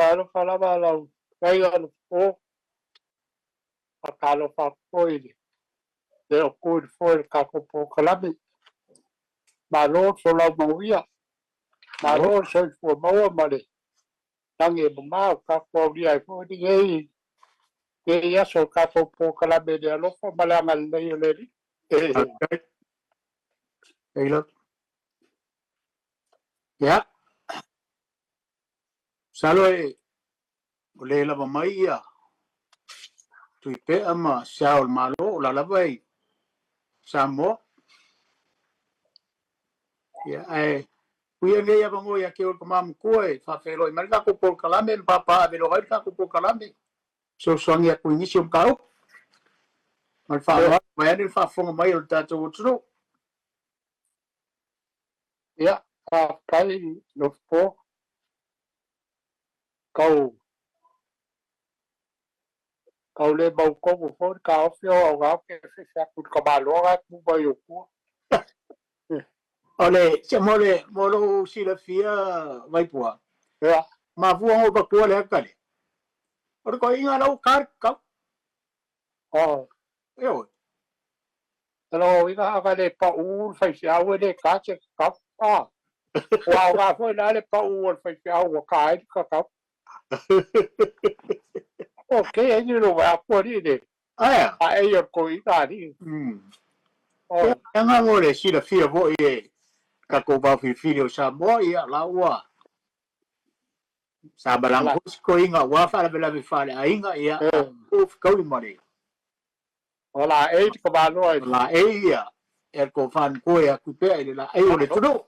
Talofa lava lau faiga le po, faatalofa atu foi i le o tu i le foe o le tatou polokalame. Malo le folau manuia, malo le soifua maua ma le lagi e mama ua tatou aulia ai foi lenei aso o le tatou polokalame i le alofa ma le agalelei o le Alii. Ia, masalo e o le lava mai ia Tuipea ma Se Ao o le Malo o la lava i Samoa. Ia, ae uia lenei avanoa ia te oe le tama matua e faafeiloai mai le tatou polokalame ma papaaveloa ai le tatou polokalame. Fesoasoani atu i nisi o mataupu. Ma le faaaloalo, vaeane le faafofoga mai o le tatou atunuu. Ia, faafetai Lofopo. Tau tau le mautonu foi le taofi o au ou te fefe atu i le tamaloa la e tu mai ou tua. O le, se mo le, mo lou silafia Vaipua, Ia. mafua ona ou avatua le ata lea, o le toeaina la ua ta le tatau. Oh. Ioe. O lona uiga a na le pau le faifeau e le ta se tatau. Ah. Ua aoga foi la le pau o le faifeau ua ta ai le tatau. Ok, ai ni lo vai atu alii le. Aea. A e o le toeaina alii. Oh. Ia nga mo le silafia foi e tatou vaofilifili o Samoa, ia la ua sa malaga foi si toeaina aua faalavelave faaleaiga, ia ua fetaui ma le O laei le tamaloa i. O laei ia e le tofa matua ia Tuipea i le laei o le atunuu.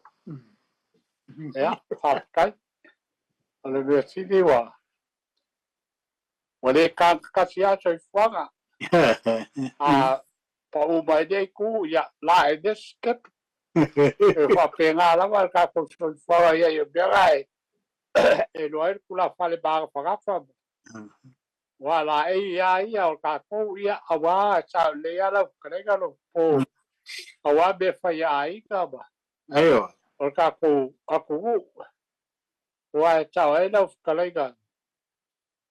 Ia, faafetai. O le mea sili ua ua le tagatasi lava soifuaga. A pau mai lenei itu, ia laei le isi keto. E faapena lava le tatou soifuaga ia i mea la e iloa ai le tulafale magafagafa. Ua laei ia ia o tatou ia auā e sao lelei lava lau fetalaiga lou po auā mea fai a aiga ma Aioe. o le tatou atunuu ua e sao ai lau fetalaiga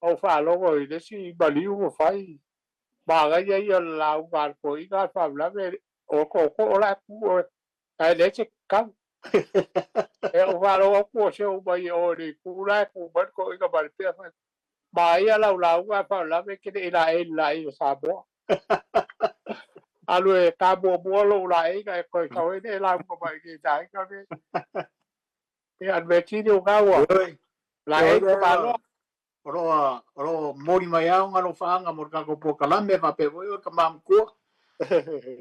ou faalogo i le isi maliu ua fai manaia ia o le lauga a le toeaina a le faalavelave o tootoo la e tu oe ae leai se tatau. E ou faalogo atu o se uma i o i le itu la e tu mai le toeaina ma le pea fai Manaia lau lauga ae faalavelave e te le i laei i le laei o Samoa. Alu e ta muamua lou laeiga e toe sau ai le lauga mai i le aiga nei. Ia, o le mea sili o gau ua laei le tamaloa. O lo o momoli mai lava ona alofaaga mo le tatou polokalame faapea foi oe tama matua.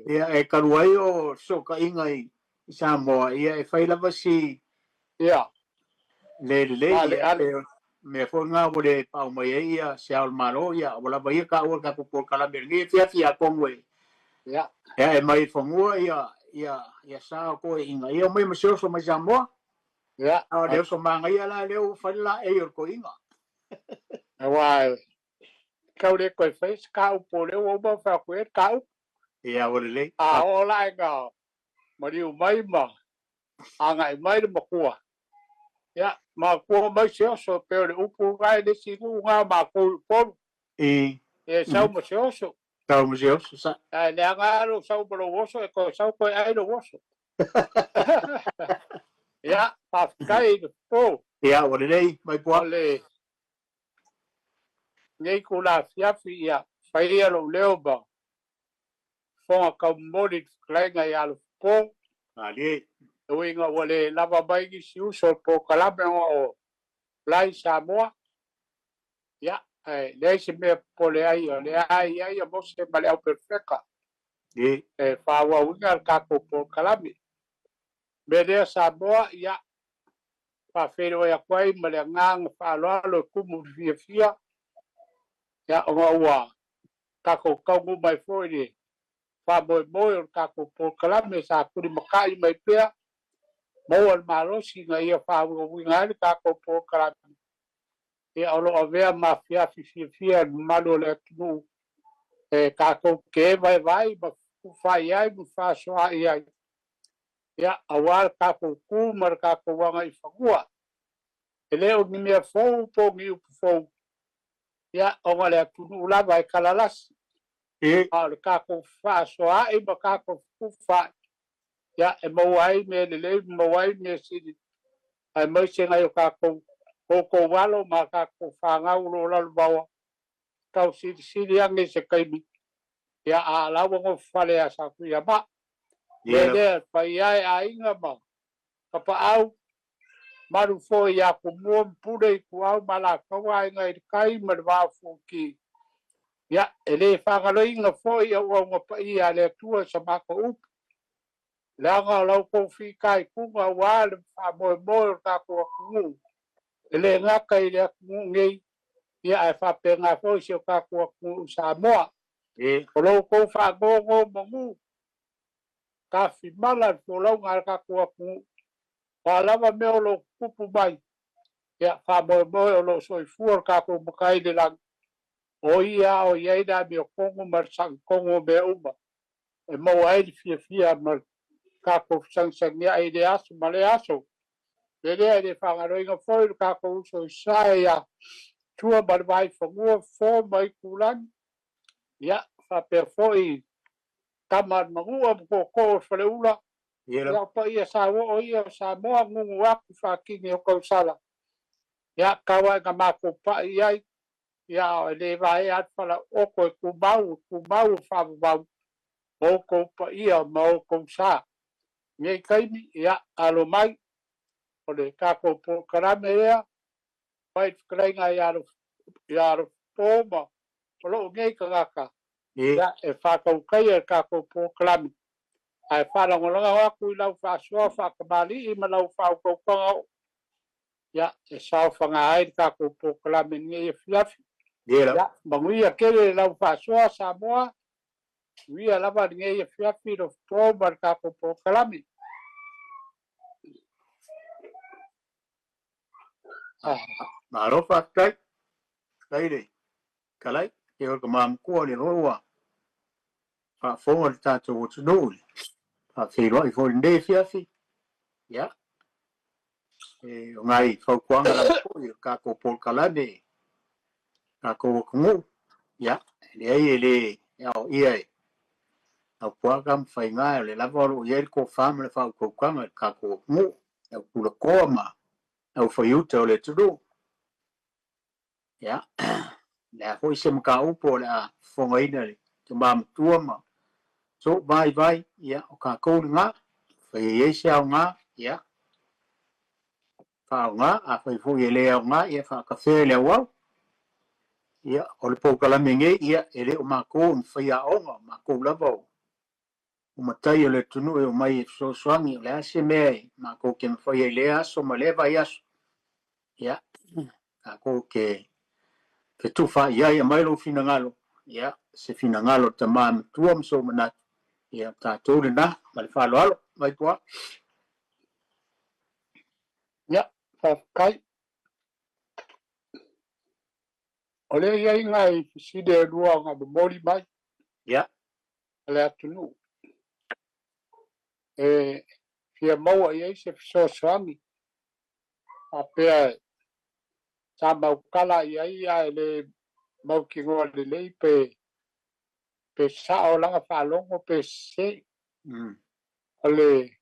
Ia, e talu ai o fesootaiga i Samoa, ia e fai lava si Ia. Le lelei, Ale, ale. ia, mea foi lena ua le paau mai ai ia Se Ao o le Malo, ia ua lava ia taua le tatou polokalame i lenei afiafi atonu e Ia. e ae mai i fanua ia ia ia sa o toeaiina ia omai ma se oso mai Samoa. Ia. A o le oso manaia la lea ua fai le laei o le toeaina. Aua tau le toe fai se taupu o lea ua uma ona fai atu i ai le taupu. Ia ua lelei. A oo la ina maliu mai ma agai mai le matua, ia, matua mai se oso, pei o le upu lena i le isi nuu lena o matou i Upolu. I. E sau ma se oso. Sau ma se oso, sa. Ae leaga lava lou sau ma lou oso, e toe sau toe ai lou oso. Ia, faafetai i le po. Ia, ua lelei, Vaipua. O le lenei itula afiafi, ia, fai ia lou leo ma fofoga taumomoli i le fetalaiga ia Alofapo. Malie. E ui ina ua le lava mai nisi uso o le polokalame ona o la i Samoa, ia, ae leai se mea e popole ai, o lea lava e i ai a Mose ma le Au Perofeta e faaauauina le tatou polokalame. O le mea lea Samoa, ia, faafeiloai atu ai ma le agaga faaaloalo e tumu i le fiafia, ia, ona ua tatou taunuu mai foi i le faamoemoe o le tatou polokalame sa tulimatai mai pea, maua le malosi ina ia faauigaina ai le tatou polokalame, ia o lo o avea ma afiafi fiafia i le mamalu o le atunuu e tatou te evaeva ai ma fufufai ai ma fefaasoaai ai, ia, aua le tatou tu ma le tatou agaifanua. E le o ni mea fou po o ni upu fou, ia, ona le atunuu lava e kalalasi, a o le tatou fefaasoaai ma tatou fetufaai, ia, e maua ai mea lelei ma maua ai mea sili, aemaise nai o tatou outou alo ma tatou fanau o lo o lalovaoa, tau silisili ane i se taimi, ia, a o la ua nofofale ia Satuiamaa. Lea lea, paia e aiga ma Tapaau, malu foi ia Tumua ma Pule, Ituau ma Alataua, Aiga i le Tai ma le Vaa o Fonoti. Ia, e le faagaloina foi auauna paia a le Atua i sa matou upu, leaga o la outou fitaituga aua le faamoemoe o le tatou atunuu, e le gata i le atunuu nei, ia ae faapena foi si o tatou atunuu i Samoa. O lo outou faanonomanu tafimala le folauga a le tatou atunuu. O a lava mea o lo o tutupu mai, ia faamoemoe o lo o soifua le tatou Matai i le lagi, o Ia o i ai le amiotonu ma le sagitonu o mea uma, e maua ai le fiafia ma le tatou fesagisagiai i lea aso ma lea aso. Le lea e le faagaloina foi lo tatou uso i Sasae ia Tua ma le Vaifanua, Fofo ma Aitulagi, ia faapea foi Tama a le Manua ma Tootoo o le Faleula, ia o paia sauoo ia o Samoa, gugu atu faatini o tausala. Ia, tau lava ina matou pai i ai, ia e le vaea lava le falaooto e tumau, e tumau e faavavau o outou paia ma outou sa. I lenei taimi, ia, alo mai, o le tatou polokalame lea, mai le fetalaiga ia Alofapo ma o lou nei tagata, ia, e faatautaia le tatou polokalame, ae faalagolago atu i lau faasoa faatamalii ma lau faautautaga oo, ia, e saofaga ai le tatou polokalame i lenei afiafi. Ia, manuia tele lau faasoa Samoa, manuia lava lenei afiafi Alofapo ma le tatou polokalame. Malo faafetai. Faafetai le fetalai. E o le tama matua o lea foi ua faafofoga le tatou atunuu i le faafeiloai foi i lenei afiafi. Ia, e o nai fautuaga lava foi o le tatou polokalame i le tatou atunuu. Ia, e leai e le aoaia e Laupuaga ma Faiga, o lea lava o lo o i ai le tofa ma le faautautaga i le tatou atunuu, le au tulatoa ma le au faiuta o le atunuu. Ia, o le a foi se mataupu o le a fofogaina e le tama matua ma sou vaivai, ia, o tatou lena, afai e i ai se aoga, ia, faaaoga, afai foi e le aoga, ia faatafea i le auau. Ia, o le polokalame nei, ia, e le o matou ni faiaoga, o matou lava o matai o le atunuu e omai e fesoasoani, o le a se mea e matou te mafaia i lea aso ma lea vaiaso, ia, tatou te fetufaai ai, aumai lou finagalo, ia, se finagalo o le tama matua ma sou manatu, ia, o tatou lena, ma le faaaloalo. Mai tua. Ia, faafetai. O lea e i ai nai fesili e lua na momoli mai a le atunuu e fia maua i ai se fesoasoani faapea sa mautala i ai ae le mautinoa lelei pe sao lana faalogo pe sese. O le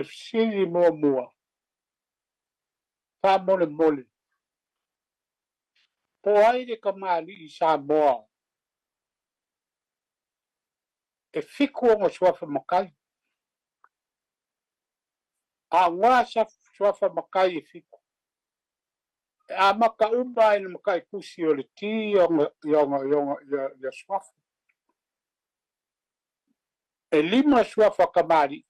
fesili muamua, faamolemole, po o ai le tamalii Samoa e fitu ona suafa matai? A o na suafa matai e fitu, e amata uma i le mataitusi o le T i ona suafa. E lima suafa tamalii,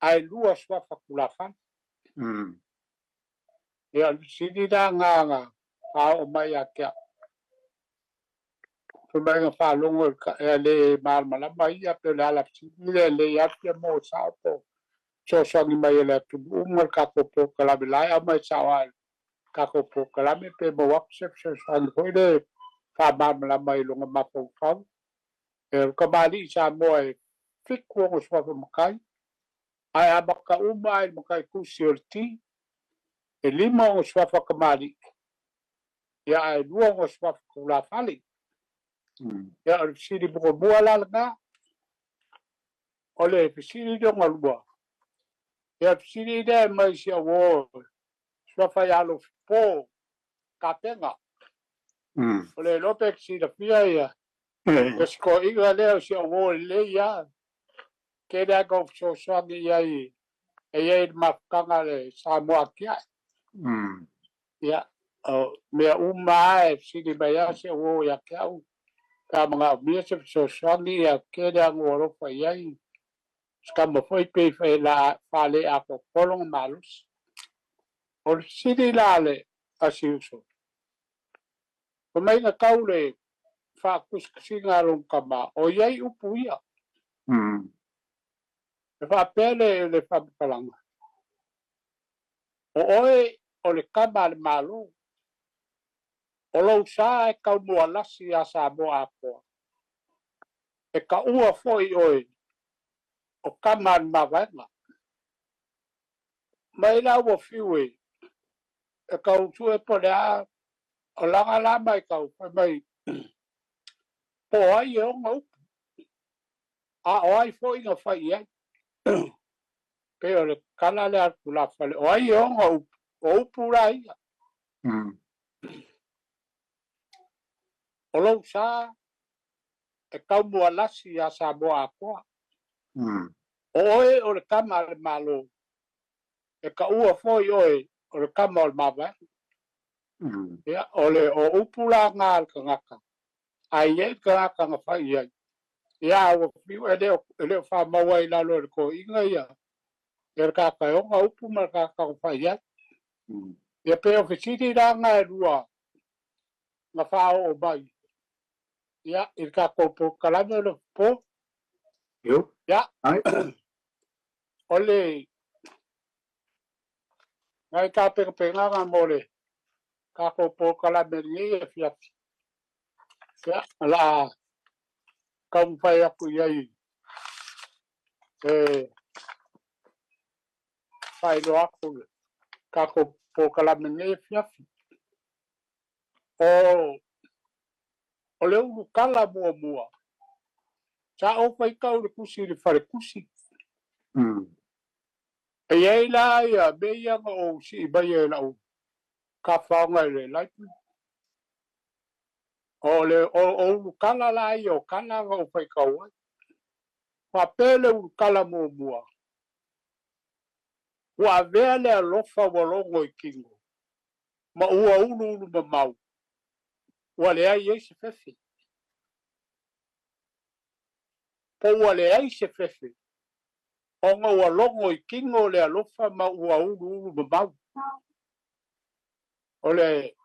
ae lua suafa tulafale. Ia, o le fesili la lena na faaoo mai ia te au. Fai mai na faalogo e le malamalama ia, pe o le ala fesili lea, e lelei lava le fia maua sao po o fesoasoani mai e le atunuu ma le tatou polokalame la e aumai sao lava e le tatou polokalame pe maua atu se fesoasoani foi lea e faamalamalama i lona mafaufau. E o le tamalii Samoa e fitu ona suafa matai, ae amata uma lava i le mataitusi o le T. E lima ona suafa kamali'i, ia ae lua ona suafa tulafale. Ia o le fesili muamua la lena. O le fesili lona lua, ia o le fesili lea e mai si au uo suafa ia Alofipo Kapena. O le iloa pe silafia ia si toeaina lea o si au uo lelei lava. Tele lava ina ou fesoasoani i ai e i ai le mafutaga a le Samoa Atiae. Ia, o mea uma lava e fesili mai lava si au uo ia te au, pe a manaomia se fesoasoani, ia tele lava ina ou alofa i ai. Si tama foi pei faale-atoatoa lona malosi. O le fesili la a si uso, fai mai na tau le faatusitusiga a lona tama, o i ai upu ia. E faapea le faamatalaga, o oe o le tama a le Malo, o lou sa e taumualasi ia Samoa atoa, e taua foi oe o tama a le mavaega. Mai la ua fiu e tau sue po o le a, o lana la matau, fai mai, po o ai e ona upu, a o ai foi na fai i ai. Pei o le tala lea a le tulafale, o ai e ona upu, o upu la ia. O lou sa e taumualasi ia Samoa atoa. O oe o le tama a le Malo, e taua foi oe o le tama o le mavaega. Ia, o le o upu la na a le tagata, a i ai le tagata na fai i ai, ia ua fiu e le o faamau ai i lalo e le toeaina ia le tagata e ona upu ma le tagata na fai i ai. Ia pei o fesili la na e lua na faaoo mai ia i le tatou polokalame o le po. Ia, o le nai tapenapenaga mo le tatou polokalame lenei afiafi. Ia, o le a taumafai atu i ai e faailoa atu le tatou polokalame lenei afiafi. O le ulukala muamua, sa ou faitau i le tusi i le faletusi. E i ai la ia mea ia na ou sii mai e lau tafaoga i le library. O le o ulukala la ia o tala na ou faitau ai. Faapea le ulukala muamua, ua avea le alofa ua logo i tino, ma ua uluulu mamau, ua leai ai se fefe. Po ua leai se fefe, ona ua logo i tino le alofa ma ua uluulu mamau. O le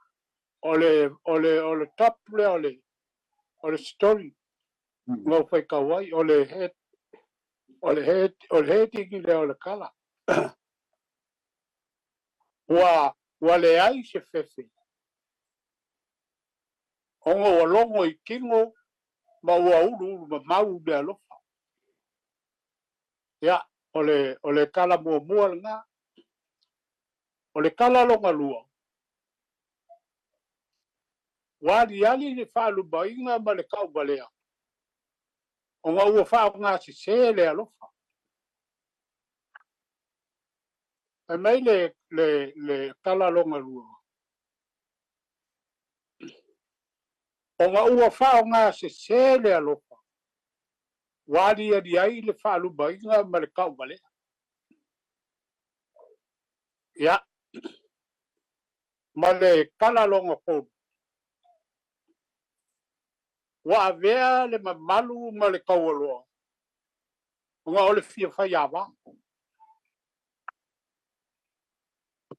o le o le o le top lea o le story na ou faitau ai, o le head o le head o le heading lea o le tala. Ua leai se fefe, ona ua logo i tino ma ua uluulu mamau le alofa. Ia, o le tala muamua lena. O le tala lona lua, ua aliali le faalumaina ma le tauvalea, ona ua faaaogasese le alofa. Fai mai le tala lona lua, ona ua faaaogasese le alofa, ua aliali ai le faalumaina ma le tauvalea. Ia, ma le tala lona tolu, ua avea le mamalu ma le taualoa, ona o le fia faiava.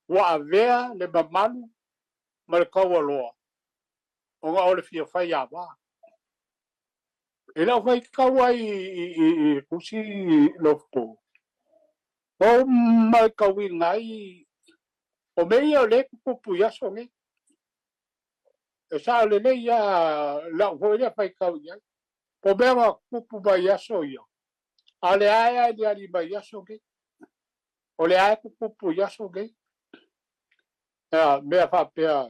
Ua avea le mamalu ma le taualoa, ona o le fia faiava. E le o faitau ai i le tusi lofo, o matauina ai, o mea ia o lea e tutupu i aso nei. E sao lelei lava lau foi lea faitau i ai. Po o mea na tutupu mai i aso ia, a o lea e aliali mai i aso nei. O lea e tutupu i aso nei. Ia, mea faapea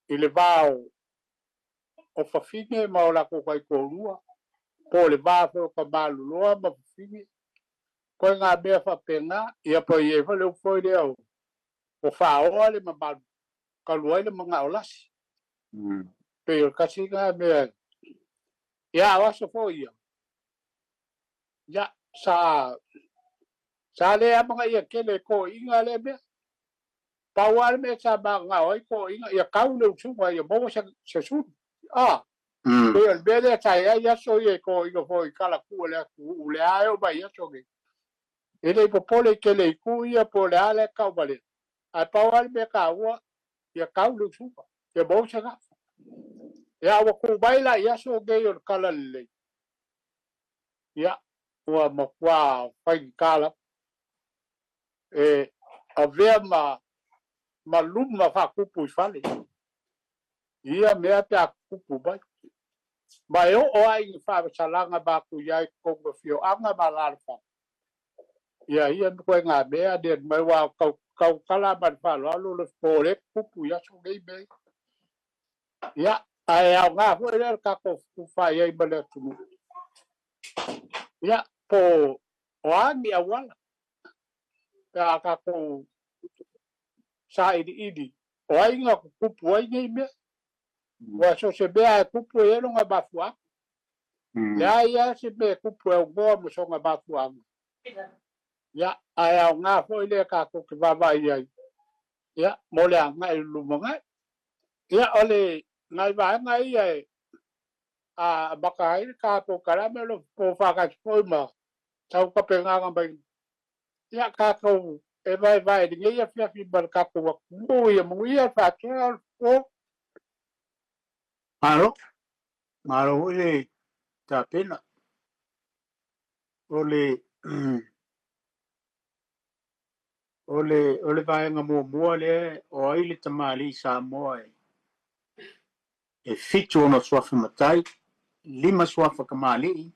i le va o fafine ma o latou taitoalua, po o le va foi o tamaluloa ma fafine, ituaiga mea faapena. Ia po o i ai foi le upu foi lea o faaoa le mamalu talu ai le manao lasi. Pei o le tasi lena mea. Ia, a o aso foi ia, ia, sa le amanaia tele e toeaiina lea mea. Pau lava le mea sa mananao ai toeaiina, ia tau le usuga ia maua se sulu. A, pei o le mea lea sa i ai aso ia i toeaiina foi i talatuu o le atunuu, lea lava e oo mai i aso nei. E le i popole tele i itu ia po o le a le tauvalea, ae pau lava le mea taua, ia tau le usuga, ia maua se gafa. Ia, ua tu mai la i aso nei o le talalelei, ia, ua matua faigata lava e avea ma luma faatupu i fale ia mea pe a tutupu mai. Ma e oo lava i ni faavasalaga matuia i totonu o afioaga ma alaalafaga, ia ia ituaiga mea aniani mai, aua tautala lava ma le faaaloalo le po o lea e tutupu i aso nei mea ia. Ia, ae aoga foi lea le tatou fetufaai ai ma le atunuu. Ia, po o a ni auala pe a tatou sailiili o ai na tutupu ai nei mea. Aua so o se mea lava e tupu e i ai lona mafuaaga. Leai lava se mea e tupu e aunoa ma sona mafuaaga. Ia, ae aoga foi lea tatou te vaavaai ai, ia, mo le agai i le lumanai. Ia, o le nai vaega ia e amata ai le ta polokalame o lo o faatasi foi ma sau tapenaga mai. Ia, tatou e vaevae i lenei afiafi ma le tatou atunuu, ia manuia le faatoa o le po. Malo, malo foi le tapena. O le O le, o le vaega muamua lea, o ai le tamalii Samoa e, e 7 ona suafa matai, 5 suafa kamali'i,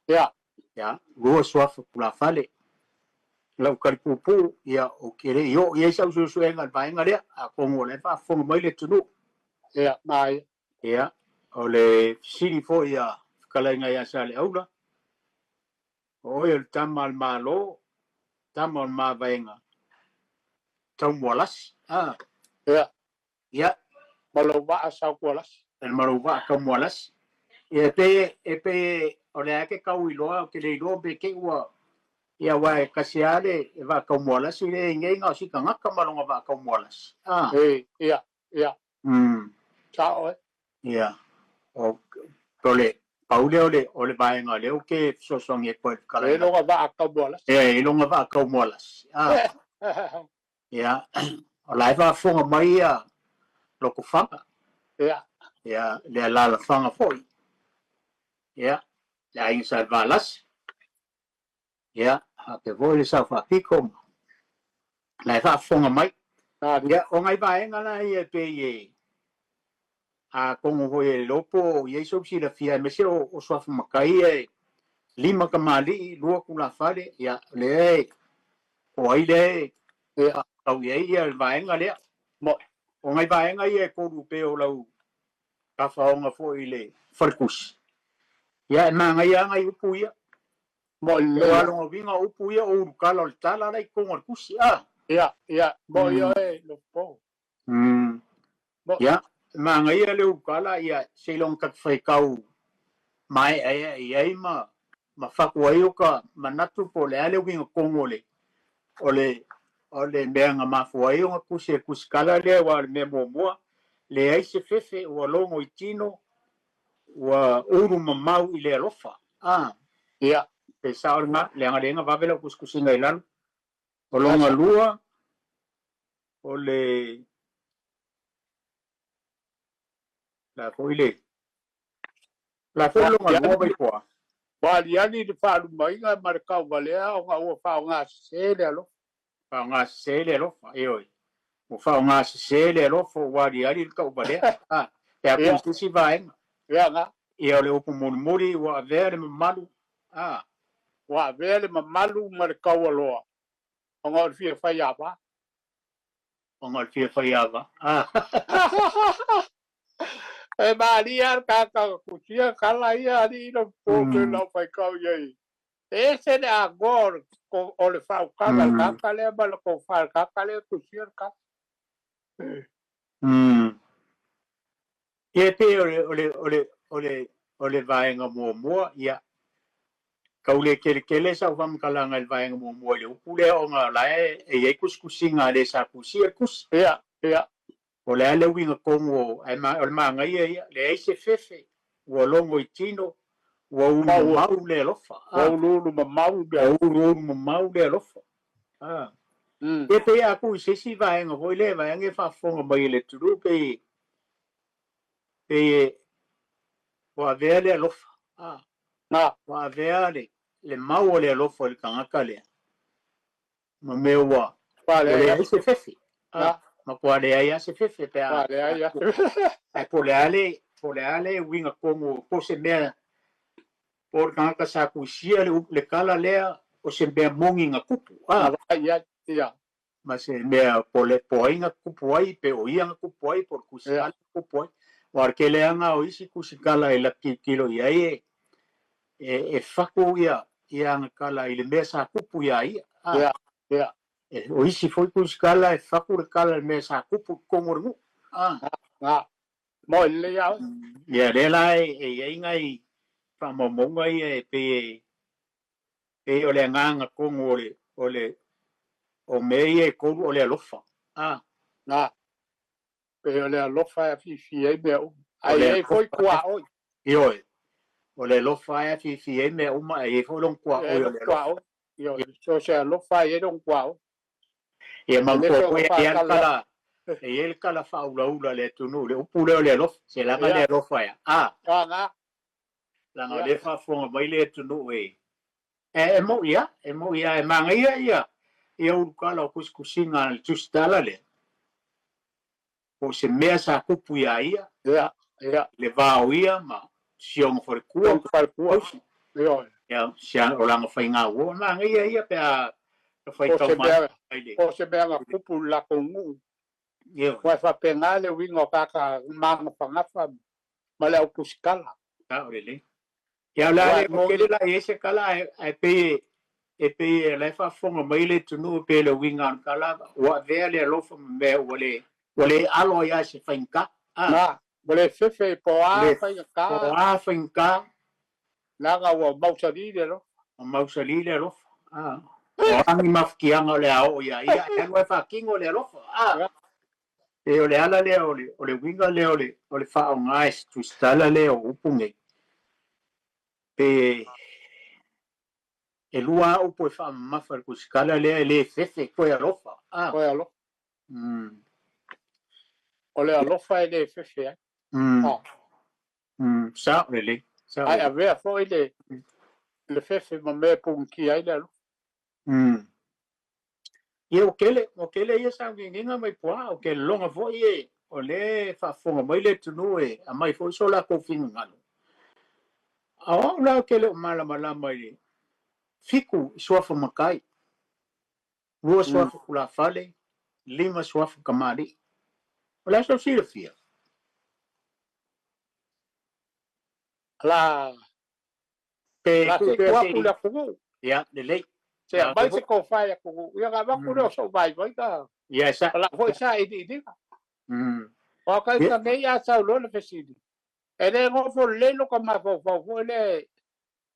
ia, 2 suafa tulafale. Lau tali puupuu, ia, ou te le i oo i ai sau suesuega i le vaega lea, atonu o la e faafofoga mai le atunuu. Ia, maia. Ia, o le fesili foi a Fetalaiga ia Saleaula, O oe o le tama a le Malo, tama o le mavaega Taumualasi. A. Ia. Ia. Ma lou vaa Sautualasi. Ma lou vaa Taumualasi. Ia, e pei, e pei o lea ke tau iloa, ou te le iloa pe te i ua, ia aua e tasi lava le vaa Taumualasi lea e i nei na o si tagata ma lona vaa Taumualasi. A. E, ia, ia. Sao e. Ia. O, o le, pau lea o le vaega lea ou te fesoasoani atu ai i le fetalaiga. E lona vaa Taumualasi. Ia, i lona vaa Taumualasi. A. Ia, o la e faafofoga mai ia Lotofaga. Ia. Ia, le alaalafaga foi. Ia, le aiga Sa Valasi. Ia, faapea foi le Sao Faapito ma la e faafofoga mai. Ia, o nai vaega la ia e pei e atonu foi e le iloa po o i ai sou silafia aemaise o suafa matai ia e 5 tamalii, 2 tulafale, ia, o lea e, po o ai lea e faatatau i ai ia le vaega lea. O nai vaega ia e 3 pei o lau tafaoga foi i le falekusi, ia e manaia lava nai upu ia. Moʻolelo. Aua lona uiga o upu ia o ulukala o le tala la i totonu o le tusi, a. Ia, ia, moʻi oe Lopo. Ia, manaia le ulukala, ia, seiloga ta te faitau maeaea i ai ma ma fatu ai o ka manatu po o le a le uiga tonu o le o le o le mea na mafua ai ona tusi e le tusikala lea, aua o le mea muamua, leai se fefe ua logo i tino, ua ulu mamau i le alofa. A. Ia. Pe sao lena, leaga lea na vave lau tusitusiga i lalo. O lona lua, o le, la foi le, la foi lona lua Vaipoa. Ua aliali le faalumaina ma le tauvalea ona ua faaaoga sese le alofa. Faaaoga sese le alofa, ioe. Ua faaaoga sese le alofa ua aliali le tauvalea. A, pe a pei se isi vaega. Ia na. Ia o le upu mulimuli ua avea le mamalu, a. Ua avea le mamalu ma le taualoa ona o le fia faiava. Ona o le fia faiava. E malie lava le tagata kusia kala ia alii lo po pe lau faitau i ai. E ese le agoa o le faautaga i le tagata lea ma le tofa i le tagata lea e kusia le kala. Ia e pei o le, o le, o le, o le, o le vaega muamua, ia, tau le keletele sau faamatalaga i le vaega muamua i le upu lea ona o la e i ai tusitusiga a le sa tusia le tusi. Ia, ia. O le a le uiga tonu o, ae o le manaia ia, leai se fefe, ua logo i tino, ua ulu mamau le alofa. Ua uluulu mamau le alofa. Ua uluulu mamau le alofa. Ia pei a tuu i se isi vaega foi lea, vaega e faafofoga mai e le atunuu pei pei e ua avea le alofa. Ua avea le mau o le alofa i le tagata lea ma mea ua leai se fefe. Matua leai lava se fefe pe a ae po o le a le po o le a le uiga tonu po o se mea po o le tagata sa tuisia le tala lea o se mea moni na tupu. Ma se mea po le po ai na tupu ai pe o ia na tupu ai po o le tusikala na tupu ai. Aua o le keleaga o isi tusikala e latilotilo i ai e fatu ia ia ana tala i le mea sa tupu iā ia. O isi foi tusikala e fatu le tala i le mea sa tupu i totonu o le nuu. Mo e lelei lava oe. Ia lea la e i ai nai faamaumauga ia e pei e pei o le agaga tonu o le o le o mea ia e tolu o le alofa. Na. Pei o le alofa e afifi ai mea uma. Ae i ai foi tuaoi. Ioe. O le alofa e afifi ai mea uma ae i ai foi lona tuaoi o le alofa. Ioe. So se alofa e i ai lona tuaoi. Ia manatua foi e i ai le tala e i ai le tala faaulaula a le atunuu i le upu lea o le alofa. Se leaga le alofa ea. Leaga o lea e faafofoga mai le atunuu e e moʻi lava, e moʻi lava, e manaia ia ia ulukala o tusitusiga a le tusitala lea, po o se mea sa tupu iā ia, Ia, ia. le va o ia ma si ona falekua, falekua, ia, si o lana faiga uo, e manaia ia pe a faitau mai le. Po o se mea na tupu i le latou nuu. Ioe. Aua e faapena le uiga o tagata magafagafa ma le au tusikala. Sao lelei. Ia o le a le tele la i ai se tala ae pei e pei o la e faafofoga mai le atunuu pei o le uiga o le tala ua avea le alofa ma mea ua le ua le alo ai lava i se faigata. Na, ua le fefe po o a faigata. Po o a faigata. Leaga ua mausali le alofa. Ua mausali le alofa. O a ni mafatiaga o le a oo iā ia ae alu ae faatino le alofa. Pei o le ala lea o le o le uiga lea o le o le faaaoga e se tusitala lea o upu nei. Pe e lua lava upu e faamamafa i le tusitala lea e le fefe toe alofa. Toe alofa. O le alofa e le fefe ai. Sao lelei. Sao. Ae avea foi le le fefe ma mea e punitia ai le alofa. Ia ua tele, ua tele ia sauniuniga mai puaa, ou te lologa foi e o lea e faafofoga mai le atunuu e aumai foi so latou finagalo. A o au la ou te le o malamalama i le fitu i suafa matai, lua suafa tulafale, lima suafa tamalii. O le a sou silafia? La Pe La tuu se i pea tuu se atu i i le atunuu. Ia, lelei. Se aumai se tofa i le atunuu, ia ona avatu lea o sou vaivaiga. Ia, e O lau foi sailiiliga. Aua o ita nei a sau loa le fesili, e le nofo lelei lota mafaufau foi lea e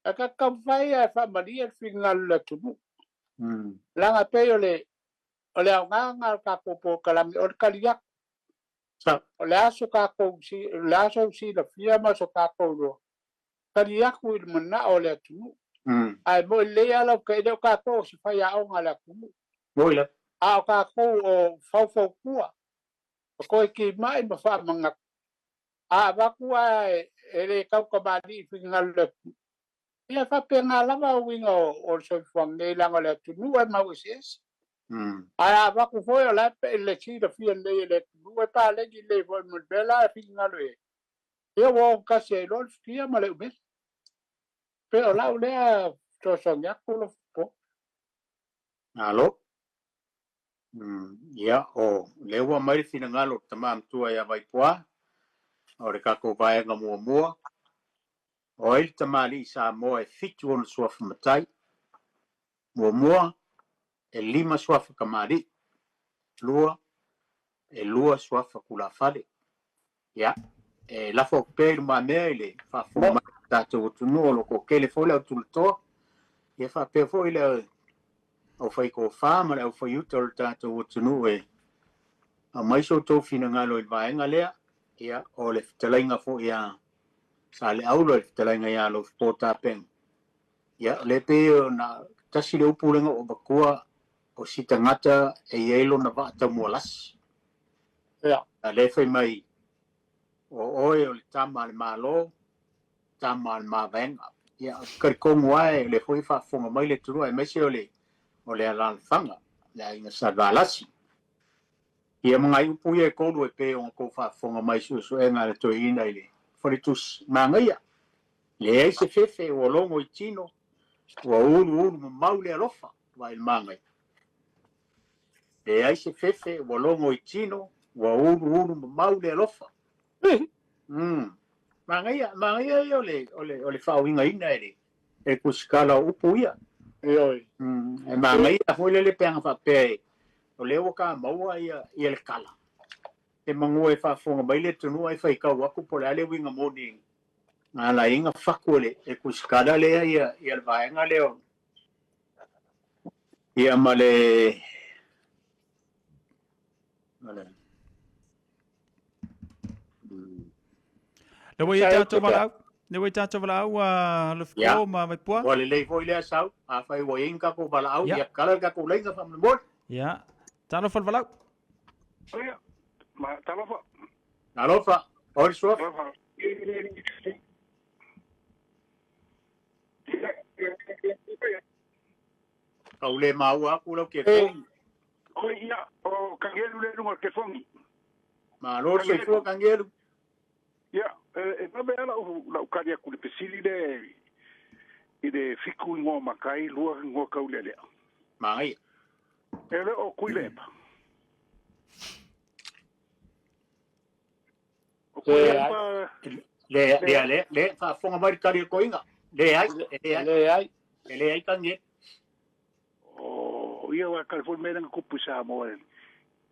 ta te taumafai lava e faamalie le finagalo i le atunuu. Leaga e pei o le o le aoga lena o le tatou polokalame o le tali atu. O le a so tatou o le a sou silafia ma so tatou iloa, tali atu i le manao o le atunuu. Ae moi lelei lava lau e le o tatou o se faiaoga a le atunuu. Moi lava. A o tatou o faufautua, o toe timai ma faamanatu. A avatu ae e le tau tamalii i finagalo o le atunuu, ia e faapena lava uiga o le soifuaga nei leaga o le atunuu e mau eseese. Ae a avatu foi o la e le silafia lelei e le atunuu, e paleni lelei foi ma le mea la e finagalo i ai. Ia ua ogatasi ai loa le futia ma le umele. Pe o lau lea fesoasoani atu Lofopo. Malo. Ia, o lea ua aumai le finagalo o le tama matua ia Vaipuā, o le tatou vaega muamua, o ai le tamalii Samoa e fitu ona suafa matai? Muamua, e lima suafa tamalii. Lua, e lua suafa tulafale. Ia, e lafo atu pea i lumamea i le faafofoga mai o le tatou atunuu o lo o toatele foi le au tulatoa, ia faapea foi le aufaitofa ma le aufaiuta o le tatou atunuu e aumai so outou finagalo i le vaega lea. Ia, o le fetalaiga foi a Saleaula, le fetalaiga ia Alofipo Tapena, ia, o lea pei ona tasi le upu lea na ou avatua, o si tagata e i ai lona vaa taumualasi. Ia. A lea fai mai, o oe o le tama a le Malo, tama a le mavaega. Ia, ou te talitonu lava o lea foi e faafofoga mai le atunuu aemaise o le o le alaalafaga, le aiga Salevalasi. Ia ma nai upu ia e tolu e pei ona tou faafofoga mai i suesuega a le toeaina i le faletusi manaia. Leai se fefe ua logo i tino, ua uluulu mamau le alofa, vaai i le manaia. Leai se fefe ua logo i tino, ua uluulu mamau le alofa. Manaia, manaia ia o le, o le, o le faauigaina e le, e le tusitala o upu ia. Ioe. E manaia foi lele pe ana faapea e, o lea ua ta maua ia, ia le tala. E manua e faafofoga mai le atunuu ae faitau atu po o le a le uiga moni na ala ai ona fatu e le, e tusitala lea ia, ia le vaega lea o, ia ma le, ma le, Le ua i tatou valaau. Le ua i tatou valaau a Lefko ma Vaipua. Ua lelei foi lea sau. Afai ua i ai ni tatou valaau, ia kala le tatou laina faamolemole. Ia. Talofa le valaau. Ia. Ma talofa. Talofa. Oi le suafa. Tau le maua atu lau telefoni. Oi ia, o Kagelu le luga o le telefoni. Malo le soifua Kagelu. Ia, e vave lava lau, lau tali atu i le fesili lea i le fitu igoa matai, lua igoa taulealea. Manaia. E le o Tuilaepa. O Tuilaepa... Le, le, le, le, faafofoga mai le tali a le toeaina. Leai, e leai. Leai. E leai Kagelu. O ia aua kale foi mea lea na tupu i Samoa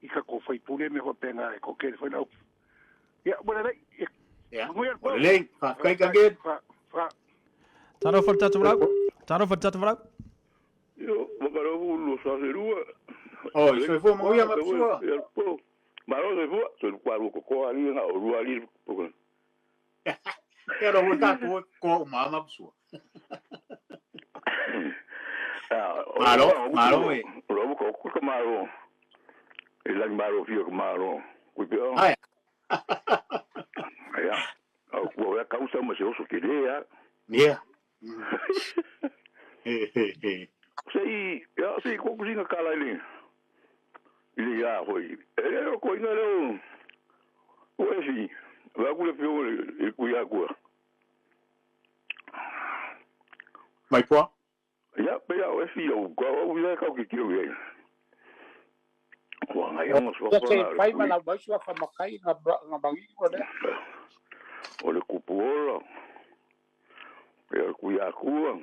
i tatou faipule mea faapena e toatele foi le au. Ia, ua lelei. Ia, ua lelei. Faafetai Kagelu. Fa, fa. Talofa le tatou valaau. Talofa le tatou valaau. Io, makalofu lo sa se lua. Oi, soifua manuia Mapsua. Malo soifua, soifua lua kokoa ali na o lua ali. Ia ro ua tatou e kokoa uma a Mapsua. Malo, malo e. Ro ko ko ka malo. E langi malo fia ka malo. Kui pe o. Ai. Ia. Au kua wea kausa ma se oso ke le ia. Ia. Se i, ia, se i koku singa kala i le, i le ia hoi. E le o ko inga le o, o e si, wea kule pio le kui a kua. Mai poa? Ia, pe ia o e si au, kua au ia kau ki kio ia. Kua ngai anga sua Ia se fai ma lau mai sua whamakai nga, nga mangi o lea. O le kupu ola. Ia le kui akua.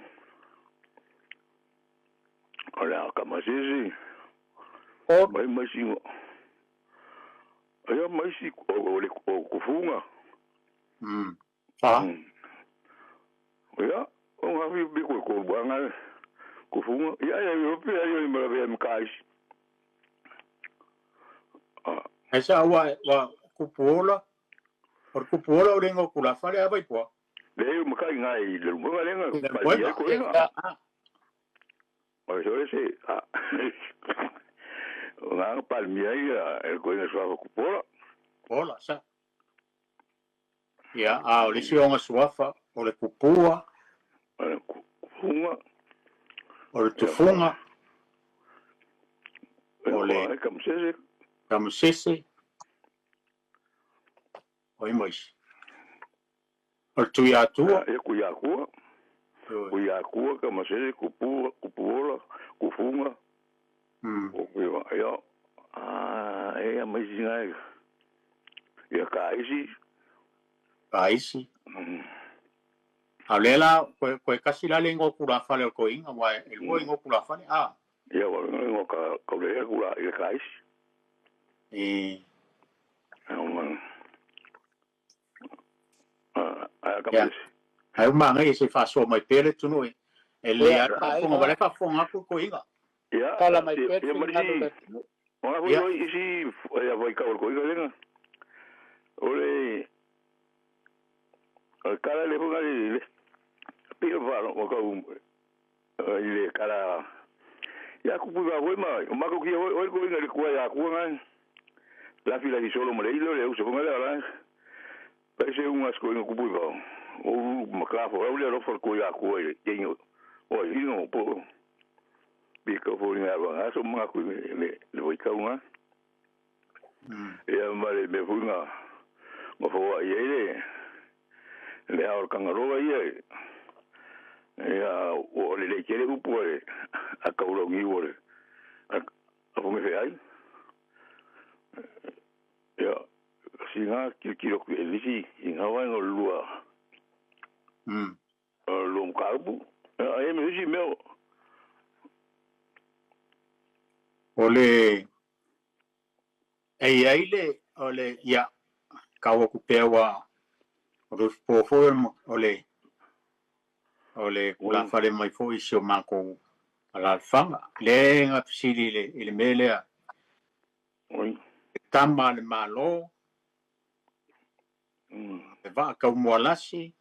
O le akamasisi. O. Mai mai singo. Ia mai si o le o kufunga. Fa. Ia, o ngā whiu bi koe ko buanga kufunga. Ia ia ia pe ia ia mara vea mkais. Ah. Esa ua ua kupuola. O le kupuola o le ingoa kula fale a Vaipua. Le u makai ngai le lunga lenga. Pa ia ko inga. O so se a. O ngā palmia ia e ko inga suafa kupuola. Ola sa. Ia, a o le isi o suafa o le kupua. O le kufunga. O le tufunga. O le kamasese. Kamasese. O ai mais. O le Tuiatua. E Tuiatua. Tuiatua, Kamasese, Kupua, Kupuola, Kufunga. O ia. A e mai singa ia ka isi. Ka isi. A o lea la, koe kasi la le igoa tulafale o le toeaina, aua e lua igoa tulafale, a. Ia, ua igoa ka kaulea kula i le ka isi. E. Ia, ai o manaia se i faasoa mai pea le atunuu e lelei lava le faafofoga, aua o la e faafofoga atu le toeaina. Ia, Tala mai pea le ia, ma finagalo o le isi, atunuu. o Ia. foi isi, ia vaitau o le toeaina lena. O le, o le kala le foi le, pei o le o kau, i le kala, ia kupu i foi ma, o mako kia oi toeaina le kua ia kua ngai. Lafi la solo ma le ilo le uso fonga le ala. Pa se unga sko inga kupu i vao. O ma klafo, au le alofa le kua ia kua i le ingo. O ingo po. Bi ka fo inga wa so mga ku le le voi kau nga. Ia ma le me funga. Ma fo ia ile. Le au kangaroa ia. Ia o le le kele upu le a kau lo ngi o le. A fo me fe ai. Ia singa kilo ku elisi inga wa ngo lua. Lua mkabu. Ia me isi meo. O le e i ai le o le ia kau aku pea ua o le po foi o le tulafale mai foi i si o matou alaalafaga le ga fesili i le mea lea Oi. e tama a le Malo e vaa kaumualasi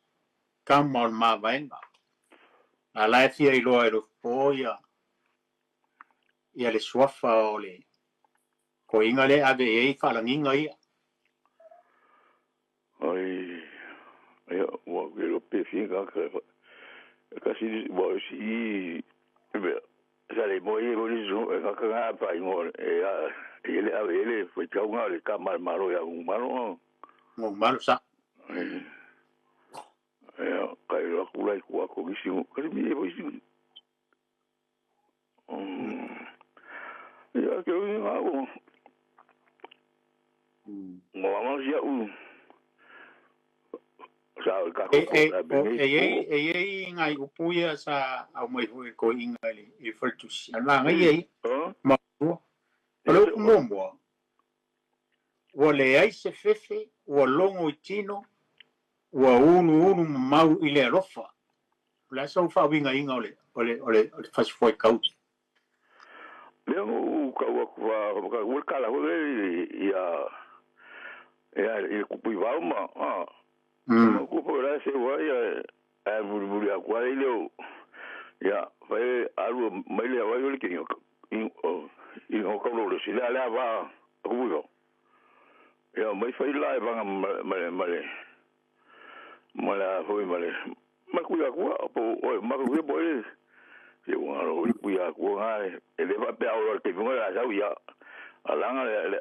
kama o le mavaega a la e fia iloa e Lofipo ia ia le suafa o le toeaina lea ave i ai faalagiga ia. Oi. Ia wa ke lo pe fi ka ka. Ka si wa si be sa le mo ye mo ni so ka ka nga pa ingo e a e le a e le foi kau nga le ka mal malo ya un malo. Ngo malo sa. Ia ka ilo ku lai ku ko gisi ka mi e isi. Ia ke o nga o. Mo ma sia u. Sa ka E ko e la o be e e e e ngai upu ia sa au mai foi toeaina i le faletusi. A maga ia ia. Ha? Ma ua. O le upu muamua, ua leai se fefe, ua logo i tino, ua ulu ulu mamau i le alofa. O le a sau faauigaina o le o le o le o le fasifuaitau. Lea ngo kau aku fa ka ua kala ho le ia ia i kupu i vau ma a ku po la se wa ia a buru buru aku ai leo ia fa alu mai le wa le ke i i o ka lo le si le le va ku bu ia mai fa ila e vanga ma ma ma la foi ma le ma ku ia ku po o ma ku po le se wa ro i ku ia ku nga e le va pe au le te nga la sa ia alanga le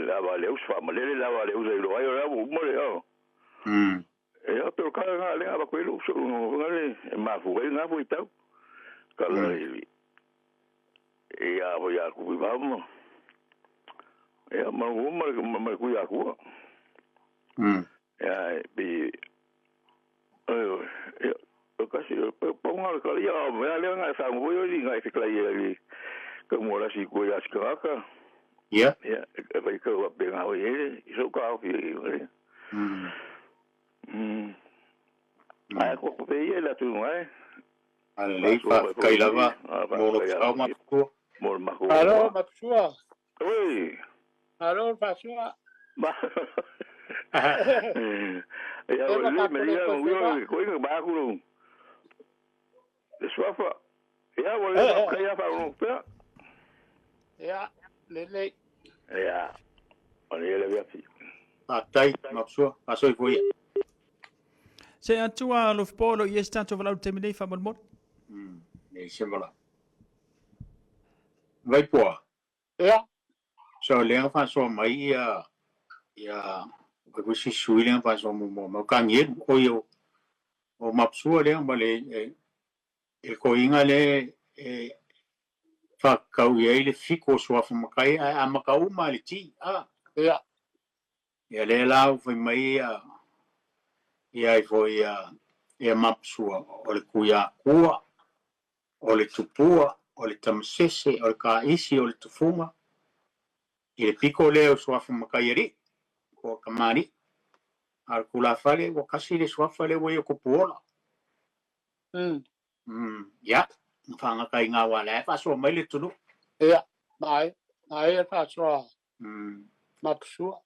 la va le us fa ma le la va le us lo ai la bu mo le o e a pero ka nga le va ko lo so nga le ma fu nga fu tau ka la e ia vo ia ku va mo e ma wo ma ma ku ia ku ia bi e kasi pa nga ka ia me le nga sa ngo yo nga se kla ia li ka mo la si ko ia ska ka Ia. Ia e vai ka wa pe nga o e so ka o fi ai ko ko pe ia la tu ngai A lelei faafetai lava mo lou sao matua. Mo le mako. Alo, Matusua. Oi. Alo, Fasua. Ma. Ia o le me ia o ia ko inga ba ku lo. Le swafa. Ia o le ka ia fa no pe. Ia, lelei. Ia. O le le via fi. Faafetai Matusua, faasoifua ia. Se atua Lofipo lo i e se tatou valaau i le taimi nei faamolemole. Nei se vala. Vaipoa. Ia. So lea na faasoa mai ia ia o le si sui lea na faasoa muamua mai o Kanielu o ia o Matusua lea ma le e toeaina le e Faakau i ai le fiku o suafa makai ae amata uma le ti a. Ia. Ia lea la ua fai mai ia ia ai foi ia ia Mapusua o le Tuiakua, o le Tupua, o le Tamasese, o le Kaisi, o le Tufuga, i le pito lea o suafa makai alii po o tamalii. A o le tulafale ua tasi le suafa lea ua i o Tupuola. Ia, na faagata i gā wā lea e faasoa mai le atunuu. Ia, mai, mai e faasoa Mapusua.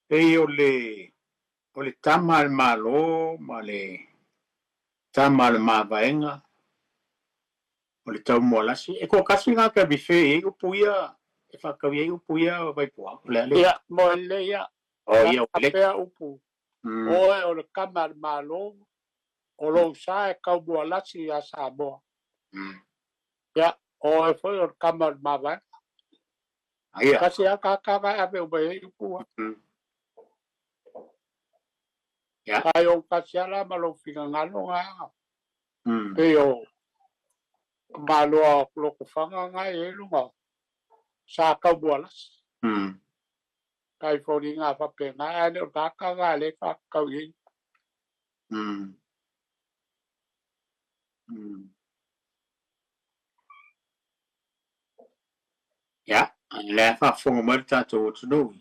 Pei o le o le tama a le Malo ma le tama a le mavaega o le taumoalasi, e toatasi gata e refer i ai upu ia, e faatau i ai upu ia Vaipuā, o le a le? Ia, mo le ia, Oh, ia, o le. Pea upu, oe o le tama a le Malo, o lou sa e taumualasi iā Samoa. Ia, o oe foi o le tama o le mavaega. Ia. Tasi lava tagata na e ave uma i ai upu ia. Ia. Ai ou tasi lava la ma lou finagalo na. Pei o Maloa o Lotofaga na e i ai lona sa taumualasi. Kai foliga faapena, ae le o le tagata na lea e faatatau i ai. Ia, lea e faafofoga mai le tatou atunuu.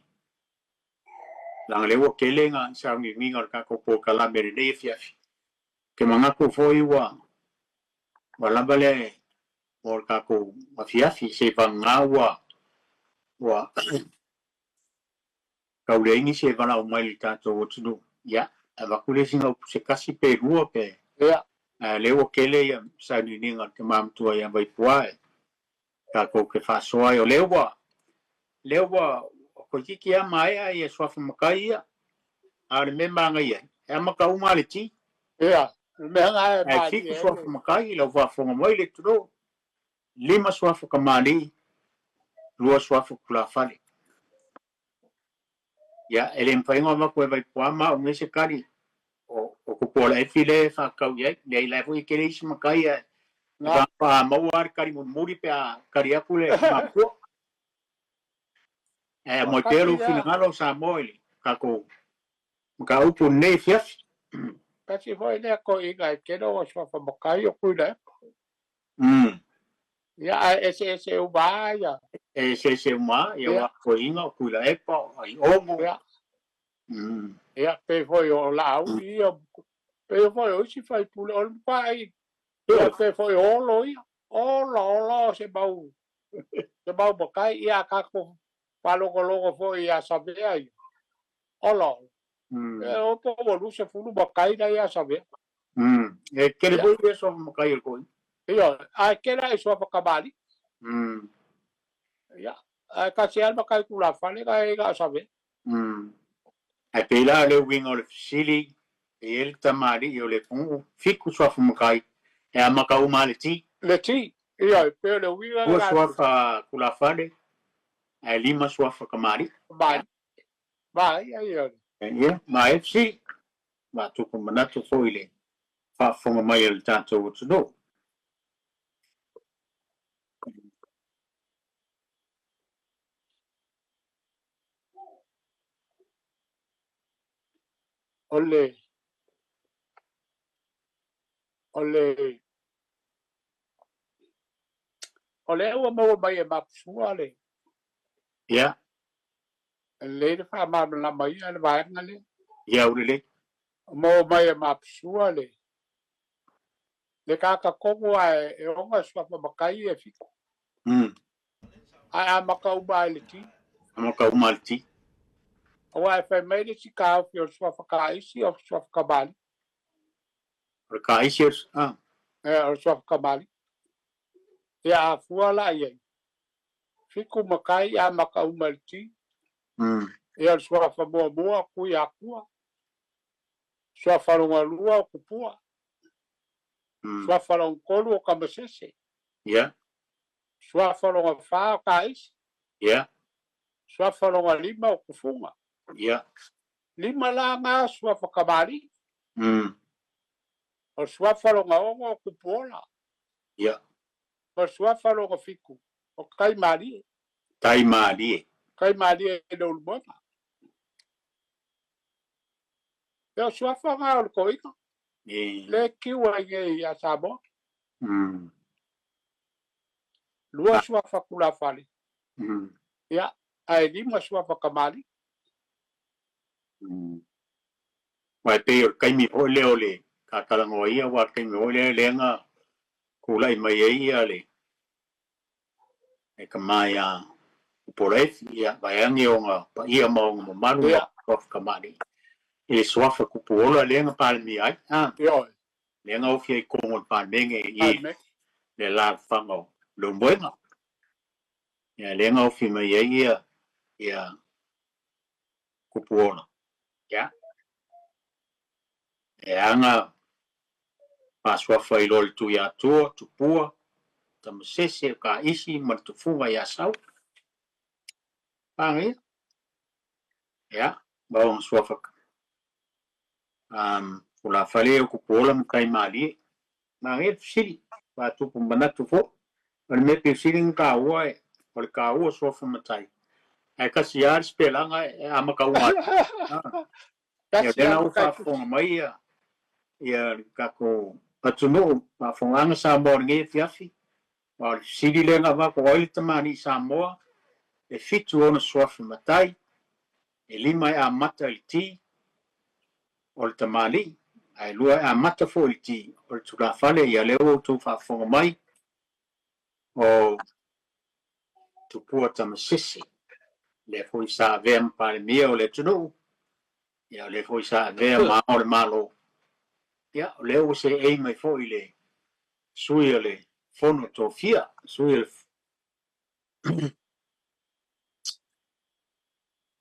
Leaga lea ua tele ngā sauniuniga o le tatou polokalame i lenei afiafi. Ou te manatu foi ua ua lava le mo le tatou afiafi se i vagana ua ua tau leai nisi e valaau mai i le tatou atunuu. Ia, avatu le isi upu se tasi pe lua pe Ia. Ae lea ua tele ia sauniuniga a le tama matua ia Vaipuā e tatou te faasoa ai. O lea ua lea ua toeitiiti lava maea ia suafa matai ia, a o le mea e manaia ai, e amata uma lava le ti. Ia, le mea lena e Ae malie fitu ai suafa le. matai i lau faafofoga mai le atunuu, 5 suafa tamalii, 2 suafa tulafale. Ia, e le mafai ona avatu e Vaipuā ma au nei se tali o o Tupuola Efi lea e faatatau i ai. Leai, la e foi e tele isi matai ae Na. faamaua lava le tali mulimuli pe a tali atu le matua. Ae Ua aumai pea kasi lou lea. finagalo o Samoa i le tatou mataupu i lenei afiafi. Kasi foi lea toeaiina e tele ona suafa matai o Tuilaepa. Ia, ae eseese uma lava ia. E eseese uma lava, ia Ia. aua toeaiina o Tuilaepa, o Aiono. Ia. Ia, pei foi o Laauli ia, pei foi o isi faipule, o le matuai, ia, pei foi o Olo ia. Ola, ola o se mau, se mau matai, ia, a tatou faalogologo foi ia Savea ia. Ola, ola. E o po ua 20 matai la ia Savea. E tele Ia. foi ia suafa matai o le toeaina. Ia, ae tele lava i suafa tamalii. Ia, ae tasi lava le matai tulafale na e na o Savea. Ae pei la o le uiga o le fesili, e i ai le tamalii o le atunuu, fitu suafa matai, e amata uma lava le ti. Le ti, ia, e pei o le uiga 2 lena o le suafa tulafale, ae 5 suafa tamalii. Tamalii. Maia ia. Ia, ma FC, faatupu manatu foi i le faafofoga mai a le tatou atunuu. O le o le o lea ua maua mai e Mapusua le Ia. lelei le faamalamalama ia le vaega lea. Ia, ua lelei. Maua mai e Mapusua le le tagata tonu lava e ona suafa matai e fitu. Ae amata uma lava i le ti. Amata uma lava i le ti. Aua e fai mai le isi taofi o le suafa taisi o le suafa tamalii. O le taisi o le ah. E, o le suafa tamalii. Ia a fua la i ai, fitu matai amata uma i le ti. Ia o le suafa muamua o Tuiakua, suafa lona lua o Tupua, suafa lona tolu o Tamasese, Ia. suafa lona fa o Taisi, Ia. suafa lona lima o Tufuga. Ia. 5 la ngā suafa tamalii. O le suafa lona 6 o Tupuola. Ia. Ma le suafa lona fitu, o Taimalie. Taimalie. Taimalie i Leulumoega. Ia, o suafa na o le toeaina. Lea e kiu ai nei ia Samoa. Lua suafa tulafale. Ia, ae lima suafa tamalii. Aua e pei o le taimi foi lea o le tatalanoa ia, aua o le taimi foi lea lea na tulai mai ai ia le tama ia Pupolaefi, ia vaeane ona paia ma ona mamalu ma suafa tamalii i le suafa Tupuola lea na Palemia ai, a, lea na ofi ai i totonu o le Palemene i le alaalafaga o Leulumoega. Ia lea na ofi mai ai ia ia Tupuola. Ia. E aga faasuafa ai loa le Tuiatua, Tupua, Tamasese, o Kaisi ma le Tufuga i Asau. Pagaia. Ia, ma ona suafa tulafale o Tupuola ma Taimalie. Manaia le fesili, faatupu manatu foi. O le mea pito sili ona taua o le taua o suafa matai, ae tasi lava le sipelaga e amata uma ai. Ia o lea la ua faafofoga mai ia le tatou atunuu, faafofogaaga Samoa o lenei afiafi, aua o le fesili lea na avatu, o ai le tamalii Samoa e fitu ona suafa matai, e lima e amata i le T, o le tamalii, ae lua e amata foi i le T, o le tulafale, ia lea ua outou faafofoga mai, o Tupua Tamasese, lea foi sa avea ma Palemia o le atunuu, ia o lea foi sa avea ma Ao o le Malo, ia o lea ua seei mai foi le sui o le Fono Tofia, sui o le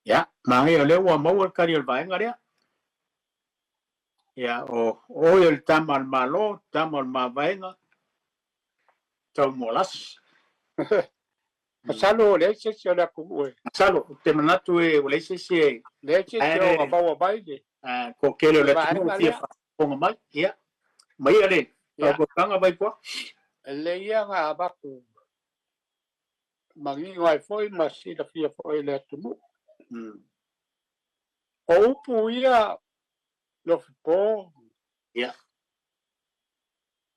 Ia, manaia o lea ua maua le tali o le vaega lea. Ia, o oe o le tama a le Malo, tama o le mavaega, Taumualasi. Masalo ua leai se isi o le atunuu e. Masalo, ou te manatu e ua leai se isi e. Leai se isi o maua mai le. Toatele o le atunuu e fia faafofoga mai. Ia, maia le fautuaga Vaipua. Lelei ia na avatu manino ai foi ma silafia foi e le atunuu. O upu ia Lofipo. Ia.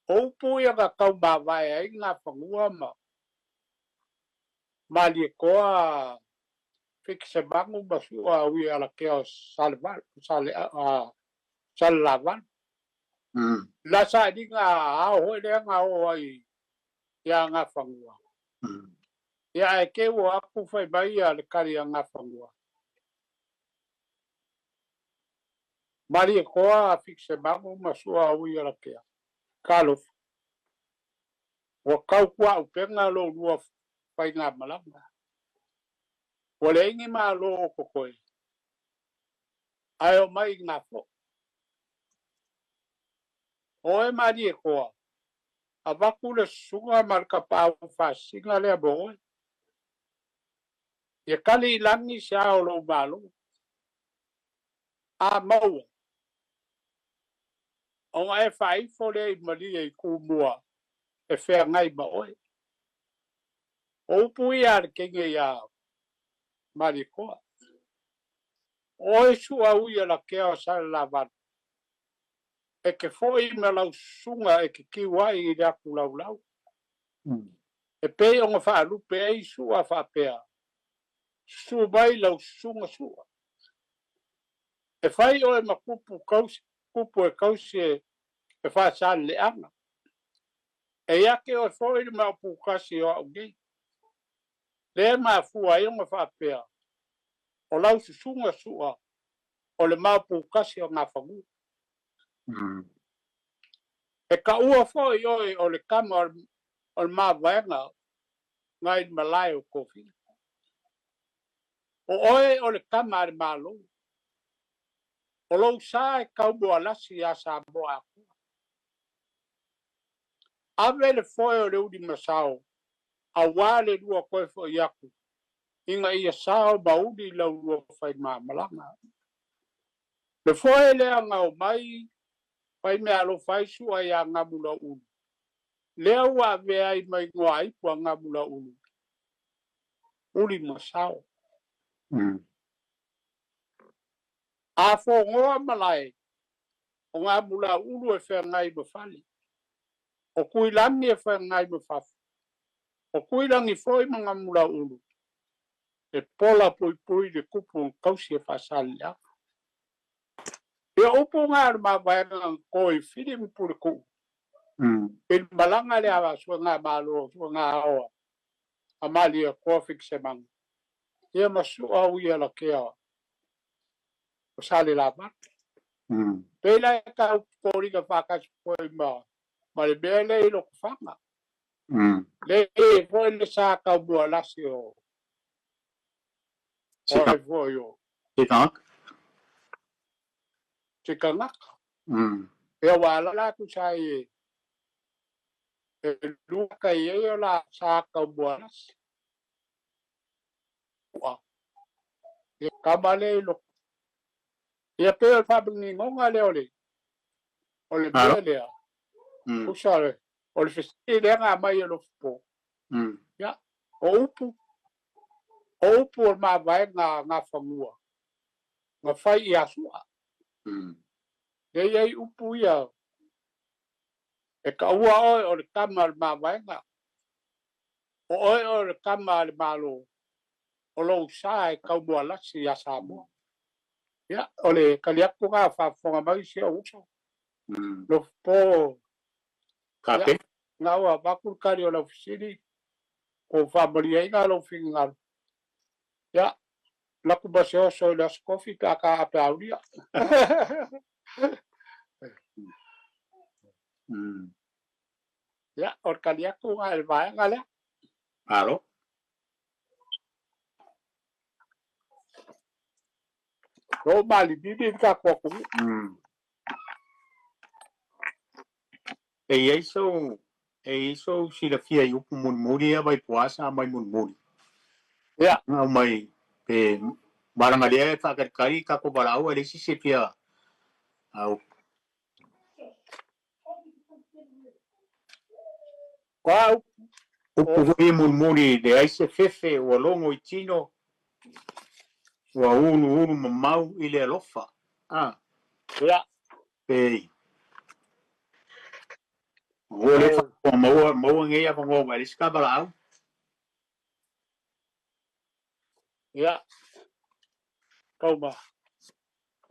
O upu ia na tau mavae ai Nafanua ma Malietoa Fitisemanu ma Sua Ui Alakea o Salevalu, Sale, Salelavalu. La sailiga ao foi lea na oo ai ia Nafanua. Ia ae te ua atu fai mai ia le tali a Nafanua. Malietoa Fitisemanu ma Sua Ui Alakea. Talofa. Ua tau kuaupega lo lua faigamalaga. Ua leai ni malo o totoe, ae omai i Gafoʻ. O oe Malietoa, avatu le susuga ma le tapaau faasina lea mo oe. Ia tali i lagi se ao o lou malo. A maua, ona e faaifo lea i malie i Tumua e feagai ma oe. O upu ia a le teine iā Malietoa. O oe Suaui Alakea o Salelavalu, e te foi ma lau susuga e te tiu ai i le atu laulau. E pei ona faalupe ai Sua faapea, Susu mai lau susuga Sua. E fai oe ma kupu kausi, kupu e kausi e faasaleleaga. E iake oe foi le maoputasi o au nei. Lea e mafua ai ona faapea, o lau susuga Sua o le maoputasi o Gafanua. E taua foi oe o le tama o le mavaega nai le malae o Tofiga. O oe o le tama a le Malo. O lou sa e taumoalasi iā Samoa atoa. Ave le foe o le uli masao auā le lua toe foi atu ina ia sao ma uli lau lua faimamalaga. Le foe lea na omai fai meaalofa ai Sua iā Gamulauulu. Lea ua avea ai ma igoa ipu a Gamulaulu, uli ma sao. A fogoa malae, o Gamulaulu e feagai ma fale, o Tuilagi e feagai ma fafo, o Tuilagi foi ma Gamulaulu e pola puipui le tupu na tausi e Faasaleleaga. Ia upu na o le mavaega na to i Fili ma Puletuu i le malaga lea a Suegamalo, Suegaoa a Malietoa Fitisemanu, ia ma sua ui alakea o Salelavalu. Pei la e tau popoliga faatasi foi ma le mea lea i Lotofaga. Le i foi le sa taumualasi o ai foi o Tikanga. Tikangaka. Ia ua ala la tusa ai e lua kai ai o la sa taumualasi. Ua. Ia kama le i loko. Ia pe o le faamaninoga lea o le mea lea. Tusa o le fesili lea na aumai e Lofopo. Ia, o upu o le mavaega a Gafanua na fai i Asua. Lea i ai upu ia e taua oe o le tama o le mavaega, o oe o le tama a le Malo, o lou sa e taumualasi ia Samoa. Ia, o le tali atu lena o faafofoga mai si ou uso. Lofopo, Kape. Na ua avatu le tali o lau fesili, po o faamaliaina lou finagalo. Ia, laku ma se oso i le aso kofi pe a ka ape aulia. Ia, o le tali atu lena i le vaega lea. Malo. O malilili le tatou atunuu. E i ai sou silafia i upu mulimuli ia vai po a sa mai mulimuli. Ia. Ngau mai pe malaga lea e faakalikali tatou valaau e leai se isi e fia au. O a upu? Upu foi e mulimuli leai se fefe ua logo i tino ua uluulu mamau i le alofa. Ah. Ia. Pe ua le faafofoga maua maua nei avanoa ua e leai se ta valaau. Ia. Tau ma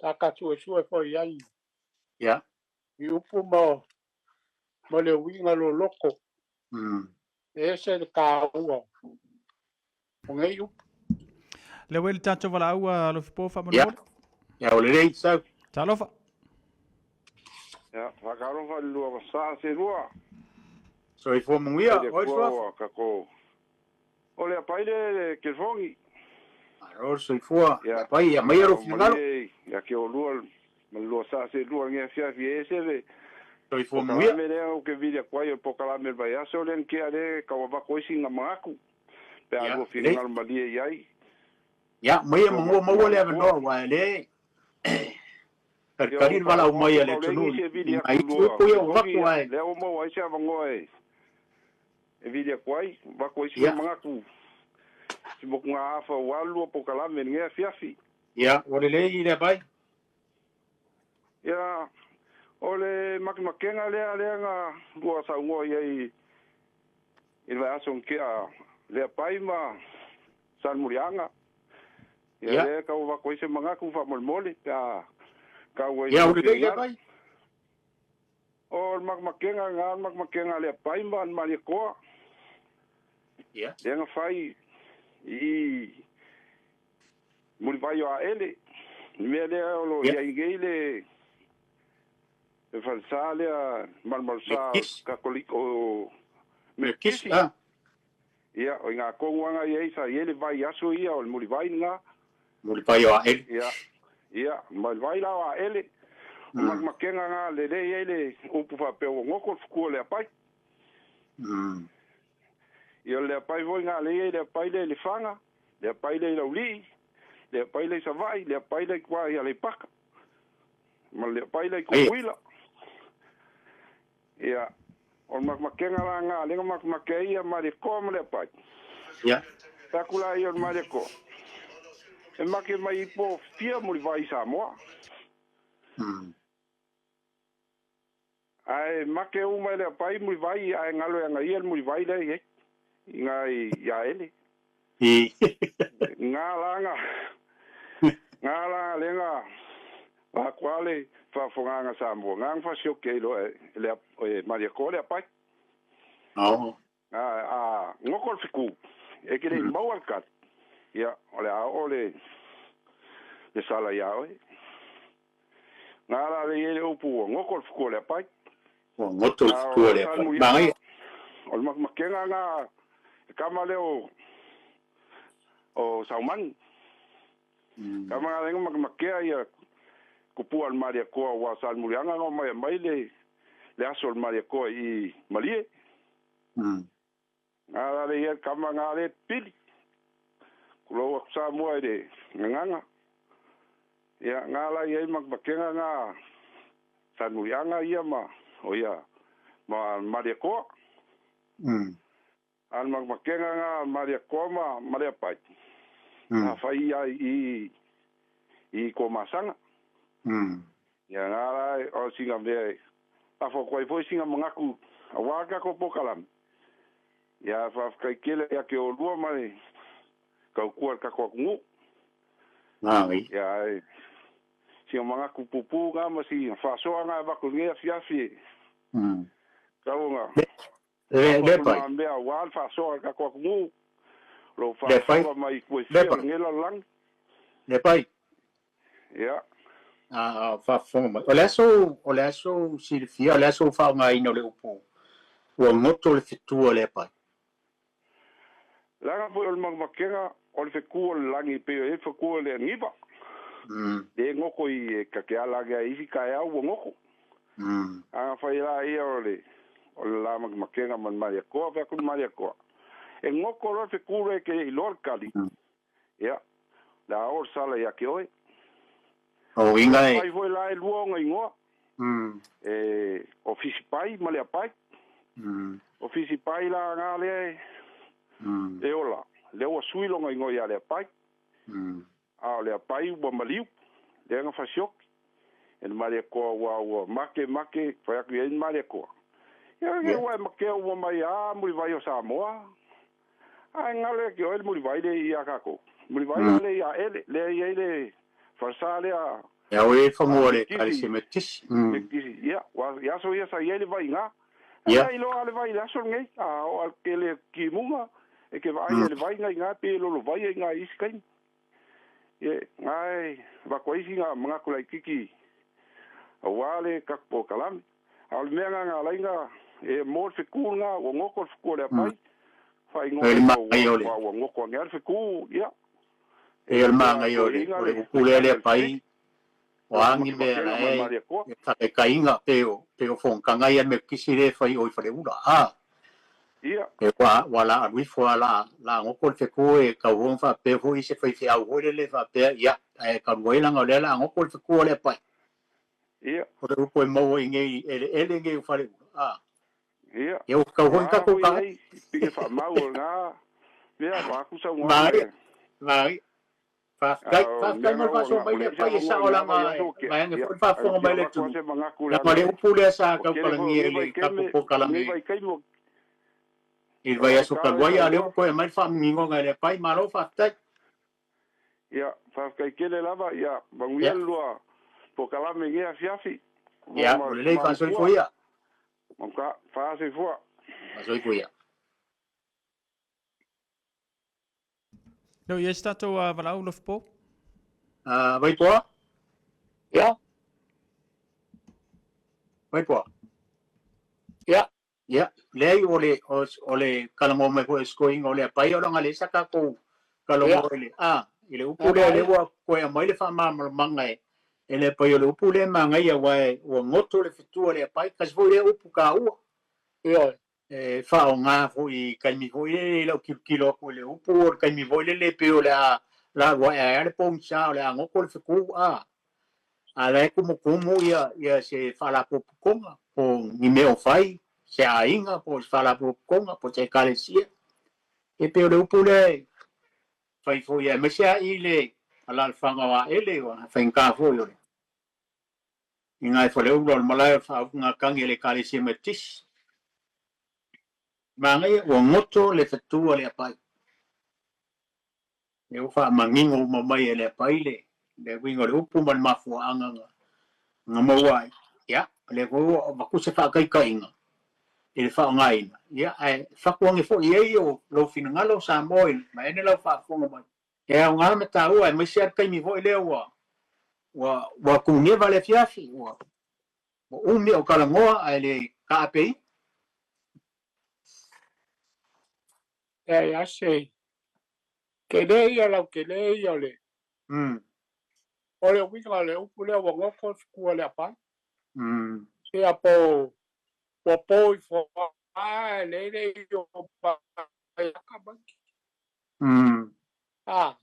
sa suesue foi i ai. Ia. I upu ma le uiga loloto. E ese le taua o nei upu. Le ua i le tatou valaau a Alofipo faamolemole. Ia, o lelei sau. Talofa. Ia, faatalofa i le lua sa se lua. Soifua manuia, oi suafa. Kako. O le apai le telefoni. Alo soifua, le apai ia maia lou finagalo. Ia ke o lua ma le lua sa se lua nge afiafi e ese le Soifua manuia. Pokalame lea ou ke vili atu ai o le pokalame le vaiaso lea na tea lea tau avatu ai sina manatu pe a lua finagalo malie i ai. Ia, maia maua maua le avanoa aua e le kalikali le valaau mai a le atunuu i nai isi upu ia ua avatu ae. Lea ua maua ai se avanoa e vili atu ai, avatu ai sina manatu si motugahafa ua alu lua pokalame i lenei afiafi. Ia, ua lelei lea pai. Ia, o le makemakega lea lea na lua saunoa i ai i le vaiaso na tea lea pai ma Salemuliaga. Ia, lea tau avatu ai se manatu faamolemole pe a tau ai. Ia, ua lelei lea pai. O le makemakega na, le makemakega lea pai ma le Malietoa. Ia. Lea na fai i Mulivai o Aele, le mea lea o lo o i ai nei le falesa lea malumalusa Katoliko o Metotisi. Ia, o i ina tonu lava na i ai sa i ai le vai aso ia o le mulivai lena. Mulivai o Aele. Ia, ia, mulivai la o Aele. O makemakega na lelei ai le upu faapea ua goto le futua o le apai. Ia, o le apai foi na lelei ai le apai lea i Lefaga. Lea pai lea i Laulii, lea pai lea i Savaii, lea pai lea i tua i Aleipaka, ma lea pai lea i Tutuila. Ia, O le makemakega la ga lea na makemake ai ia Malietoa ma Leapai. Ia. Fai atu la ia o le Malietoa, e make mai i po fia mulivai i Samoa. Ae make uma e Leapai mulivai ae galo e agaia le mulivai lea i ai, i ga ia Ele. Ga la ga, ga la lea ga vaakua le faafofogaaga Samoa, ga na faasioki ai loa e le e Malietoa Leapai. Ga a goko le feku, e ke le i maua le tali, ia, o le a oo le le sala iā oe. Ga la le i ai le upu ua goko le feku o Leapai. Ua goto le A feku o o Leapai. Salemuliaga, Manaia. o le makemakega ga e kama lea o o Saumanu. Kama ga lenga makemakea ia kupua o le Malietoa aua o Salemuliaga na omai aumai le le aso o le Malietoa i Malie. Ga la le ia le kama ga le pili. Kulou aku Samoa i le gagana. Ia ga la i ai makemakega ga Salemuliaga ia ma o ia ma Malietoa. A o le makemakega ga Malietoa ma Maleapai. Sa fai ia i i Toamasaga. Ia ga la o sina mea e lafo atu ai foi sina manatu aua le tatou polokalame. Ia faafetai tele ia te oulua ma le tautua i le tatou atunuu. Ia ae sina manatu puupuu na ma sina faasoa na e avatu i lenei afiafi e tau ona lafo atu le mea aua le faasoa i le tatou atunuu, o lo o faasoa mai itu e fia o lenei lalolagi. Ia. A faafofoga mai. O le aso, o le aso silafia, o le aso faaaogaina o le upu ua goto le fetua o Leapai. Leaga foi o le makemakega o le fetu o le lagi e pei o le fetu o le aniva. Le goto i e ka te ala ake ai isi taeao ua goto. A na fai la ia o le o le la makemakega ma le Malietoa, fai atu le Malietoa, e goto loa le fetu lea e te le i iloa le tali. Ia, le a oo le sala ia te oe. O uiga e. Pai foi la e lua ona igoa. E o Fisipai ma Leapai. O Fisipai la ga lea e, e ola, lea ua sui lona igoa ia Leapai. A o Leapai ua maliu, lea na fasioki. E le Malietoa ua ua make make, fai atu i ai le Malietoa. Ia, ua e makea uma mai a mulivai o Samoa. Ae galo ia te oe le mulivai lea ia tatou. Mulivai la lea ia Ele, lea i ai le falesa lea. Ia oe e fanua le Ekalesia Metotisi. Metotisi, ia, ua i aso ia sa i ai le vai iga. Ia iloa le vai i le aso lenei, a oo a ke le kimuga, e ke vaai ai le vai nga iga pe lolo vai ai iga i isi taimi. Ia, nga e avatu ai sina manatu laitiiti aua le tatou polokalame. A o le mea nga nga alai nga e mo le feku nga ua goto le feku o Leapai, faaigoa ai ua ua goto ane a le feku, ia. E o le manaia o le upu lea Leapai, o a ni mea la e faataitaiga pei o pei o fonotaga ia Metotisi lea e fai i o i Faleula, a. Ia. E ua ua la alu ifo a la la goto le feku e tau ona faapea foi se faifeau foi lele faapea, ia, ae talu ai leaga o lea la a goto le feku o Leapai. Ia. O le upu e maua i nei eleele nei o Faleula, a. Ia. Ia ua tatau foi ona tatou taga. Pige faamau o lena mea, ua aku sau Manaia. Manaia. Faafetai, faafetai mo le faasoa mai lea pai e sao laga vaega foi le faafofoga mai le atunuu. Leaga o le upu lea sa tautalagia i le tatou polokalame i le vaiaso talu ai, a o lea ua toe aumai le faamaninoga e le pai. Malo faafetai. Ia, faafetai tele lava, ia manuia le lua polokalame i lenei afiafi. Ia, ua lelei, faasoifua ia. Manuka, faasoifua. Faasoifua ia. Leo i ai se tatou valaau Lofipo? Vaipoa? Ia. Vaipoa? Ia. Ia, leai o le o le talanoa mai foi o Scoinga o Leapai o leaga lea sa tatou talanoa i le a i le upu lea lea ua toe aumai le faamalamalamaga e e Leapai o le upu lea e manaia aua ua goto le fetua o Leapai tasi foi lea upu taua. Ioe. E faaaoga foi i taimi foi lele i lau tilotilo atu i le upu o le taimi foi lele pei o le a laluae ai lava le pogisa o le a goto le fetu a a la e tumutumu ia ia se faalapotopotoga po o ni mea o fai. se aiga po o se faalapotopotoga po o se ekalesia. E pei o le upu lea e fai foi aemaise lava i le alaalafaga o Aele, ua faigata foi o le i Gagaifaleula o le malae o le faautugatagi a le Ekalesia Metotisi. Manaia ua goto le fetu a Leapai. Lea ua faamanino uma mai e Leapai le le uiga o le upu ma le mafuaaga na maua ai. Ia, o lea foi ua avatu se faataitaiga i le faaaogaina, ia, ae fatu ane foi i ai o lou finagalo Samoa i vaeane lau faafofoga mai. E aoga ma taua aemaise lava le taimi foi lea ua ua ua tuneva le afiafi, ua ua umi o talanoa ae le taape. Leai lava se tele ia lau tele ia o le o le uiga o le upu lea ua goto le fetua le apai. Ia po ua po ifo lava e le le i o mai aka mai. Ah,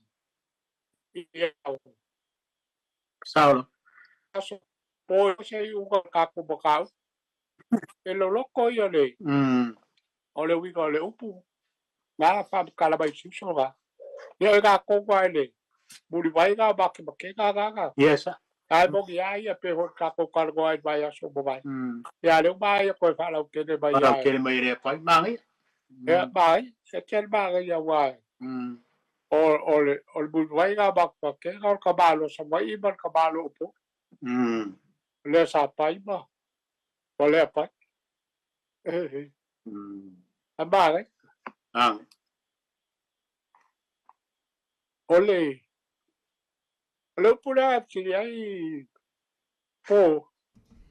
ia Sao la. Aso po se i uka ka ko makau. E loloko ia le o le uiga o le upu na whamakala mai suso ga. Ia e ka kongwa e le muri vai ga make make ga ga ga. Yes. Ai mo ki ai ia pe hoi ka ko kala ai vai aso mo vai. Ia le uma ia koe whalau kene mai Whalau ai. kene mai rea pai. Māngai. Ia mai, e tele māngai ia wai. O, o le, o le muri vai ga make make ga o ka malo sa mai ma ka malo upo. Le sa pai ma. O le pai. A māngai. Ah. O le, o le upu lea e fesili ai po.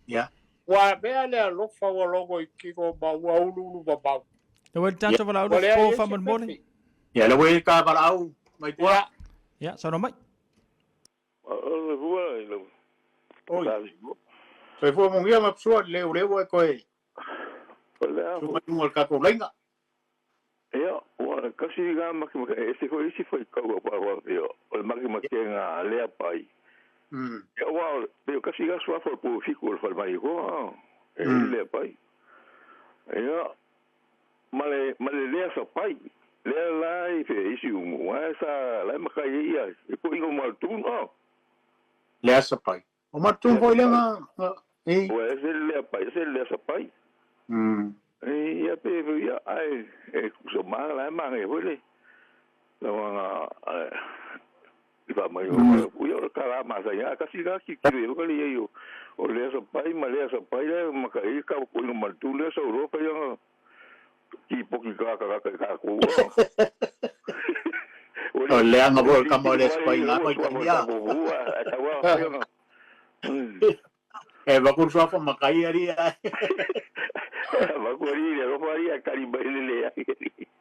Ia. Ua mea le alofa ua logo i kino ma ua uluulu mamau. Le ua le tatou valaau Ua le leai po ai se faamolemole. pefi. Ia, le ua i ka valaau mai tua. Ia. Ia, saunoa mai. O le fua i lau. Oi. Soifua manuia ma psua le leu e koe. O le a Su mai luga o le tatou laina. Ia, ua kasi ngā makemake, e ese foi isi foi kau a pāwā pia, o le makemakega lea pai. Ia, ua, pio kasi ngā suafa o pō fiku o le whale mai hoa, e lea pai. Ia, ma le lea sa pai, lea la i fe isi umu, ai sa lai makai e ia, e ko ingo maltun, oh. Lea sa pai. O maltun foi lea nga, e. Ua ese lea pai, ese lea sa pai. Ia pe ia ai e so ma la ma nge foi le. La wanga i fa mai o ia o ka la ma sa ia ka si ga ki ki le ko le ia o le sa pai ma le sa pai le ma ka i ka ko ingo maltun le sa ro pa ia ki poki ka ka ka ka ko. O le anga foi ka mo le sa pai nga mai ka ia. E vaku suafa makai ari ai. Vaku ari le rofa ari a kari mai le le ai.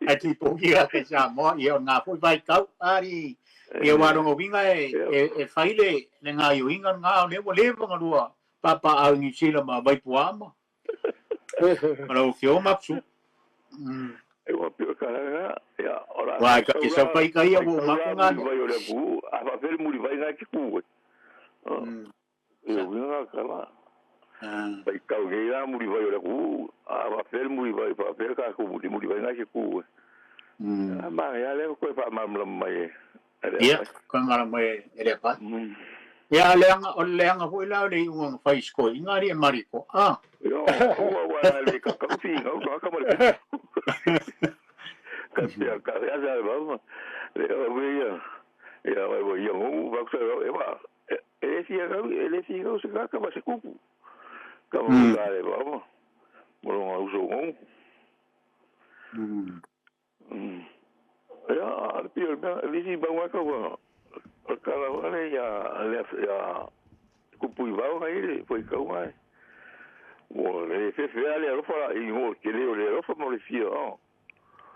Ai ti poki a ke Samoa ia o ngā foi vai kau ari. Ia wa rongo winga e e whai le le ngā iuinga ngā o le ua lewa ngā rua papa au New Zealand ma Vaipuama. Ma lau fio mapsu. E ua pio ka hanga, ia, ora. Wai ka ke sau pai ka ia ua maku ngā ne. Vai o le ku, a fa fere muri vai ngā ki ku. Ia winga ka la. Pai kau ngei rā muri vai o le ku, a fa fere muri vai, fa fere ka ku muri muri vai ngā ki ku. A ma ia le koe fa mamla mai e. Ia, koe ngara mai e le pai. Ia, leanga, o le leanga foi la o le iuga na whai sko i ngā ria mariko. Ah. Ia, ua ua le ka ka ufi ngau ka ka mare. Ka te ka ya sa ba. Le o ia. Ia wa ia ngu va ku e wa. E si ngau e le si ngau se ka ka ba se kupu. Ka mo ka le ba. Mo lo ngau so ngu. Ia, le pio le si ba wa ka wa. Ka la wa le ia le ia kupu i vau ngai le foi kau ngai. Mo le fe fe ale alofa la i ngo ke le o le alofa mo le fia.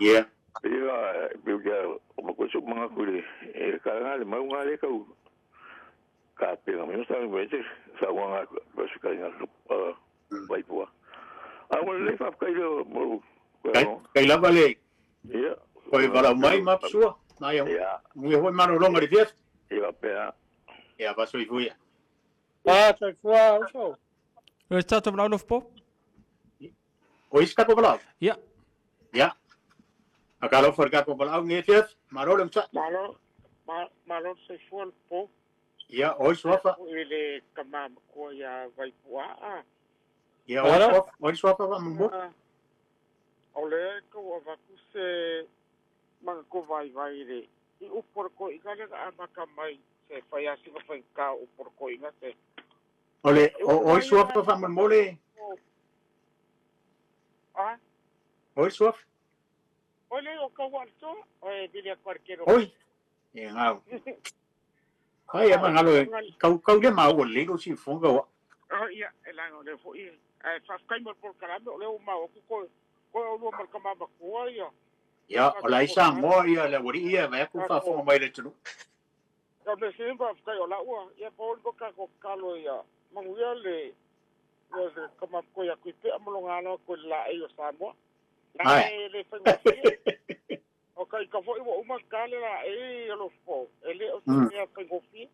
Yeah. Ia pio kia o ma koe so manga ku le e ka nga le mau nga le kau. Ka pe nga me sa me te sa wa nga ba su ka nga vai pua. A mo le fa kai le mo. Kai lava le. Ia. Koe vala mai ma psua. Na ia. Ia. Nui hoi mano longa le fief. Ia pea. Ia va soifua. Ah, soifua uso. Le tatou valaau lofu po. O isi tatou valaau? Ia. Ia. Akalofa i le tatou valaau lenei afiafi. Malo le onosai. Malo, malo le soifua le po. Ia, oi suafa. I le tama matua ia Vaipuaa. Ia, oi suafa, oi suafa faamolemole. O lea e tau avatu se manatu vaivai i le i upu o le toeaina lea na amata mai se fai lava sina faigata o upu o le toeaina se O le, o oi suafa faamolemole. A? Oi suafa. Oi le o kau alitoa, o e vili atu ale kelo. Oi, e ngau. Ai, e mangalo e, kau, kau le maua lelei lou silifoga ua. Oh, ia, e laga o lea foi. Ae faafetai mo le polokalame, o lea ua maua atu koe, koe oulua ma le tama matua ia. Ia, o la e i Samoa ia le aualii ia e vae atu faafofoga mai le atunuu. O le mea sili faafetai o la ua, ia pau le tatou tatalo ia manuia le le tama matua ia Tuipea ma lona alo atu i le laei o Samoa. La e le faigofie. O ka ika foi ua uma ta le laei o Lofo, e le o se mea faigofie.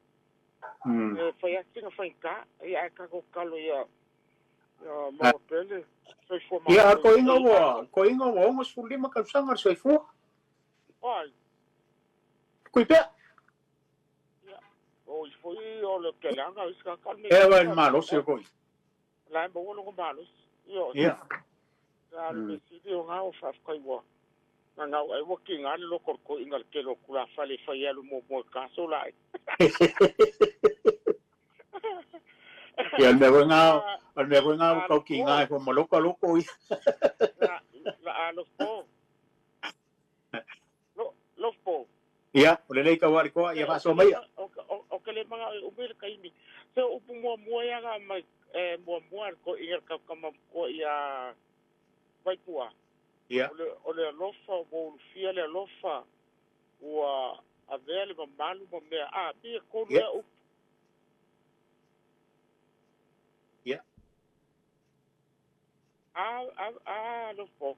E fai atu sina faigata, ia ae tatou tatalo ia maua pea le soifua Ia, a toeaina ua, toeaina ua 65 tausaga le soifua. Ai. Tuipea. Ia, o isi foi o le tele lava isi tagata le Ea vai le malosi o koe. La e maua lona malosi. Ia. Ia. A o le mea sili o na o faafetai ua gagau ai ua tiga le loto o le toeaina i le tele o tulafale e fai alu muamua i kaso la e. Ia, o le mea foi na, o le mea foi na ua tau tiga ai foi ma loka loko ia. La, la a lofo. Lofo. Ia, o lelei tau alitoa, ia faasoa maia. O ke le manao e umi le taimi. Se o upu muamua ia na aumai muamua a le toeaina le tautama matua ia Vaipua. Ia. O le alofa, ua ulufia le alofa, ua avea le mamalu ma mea. A, pei e tolu ea upu. Ia. A, a, a, Lofo.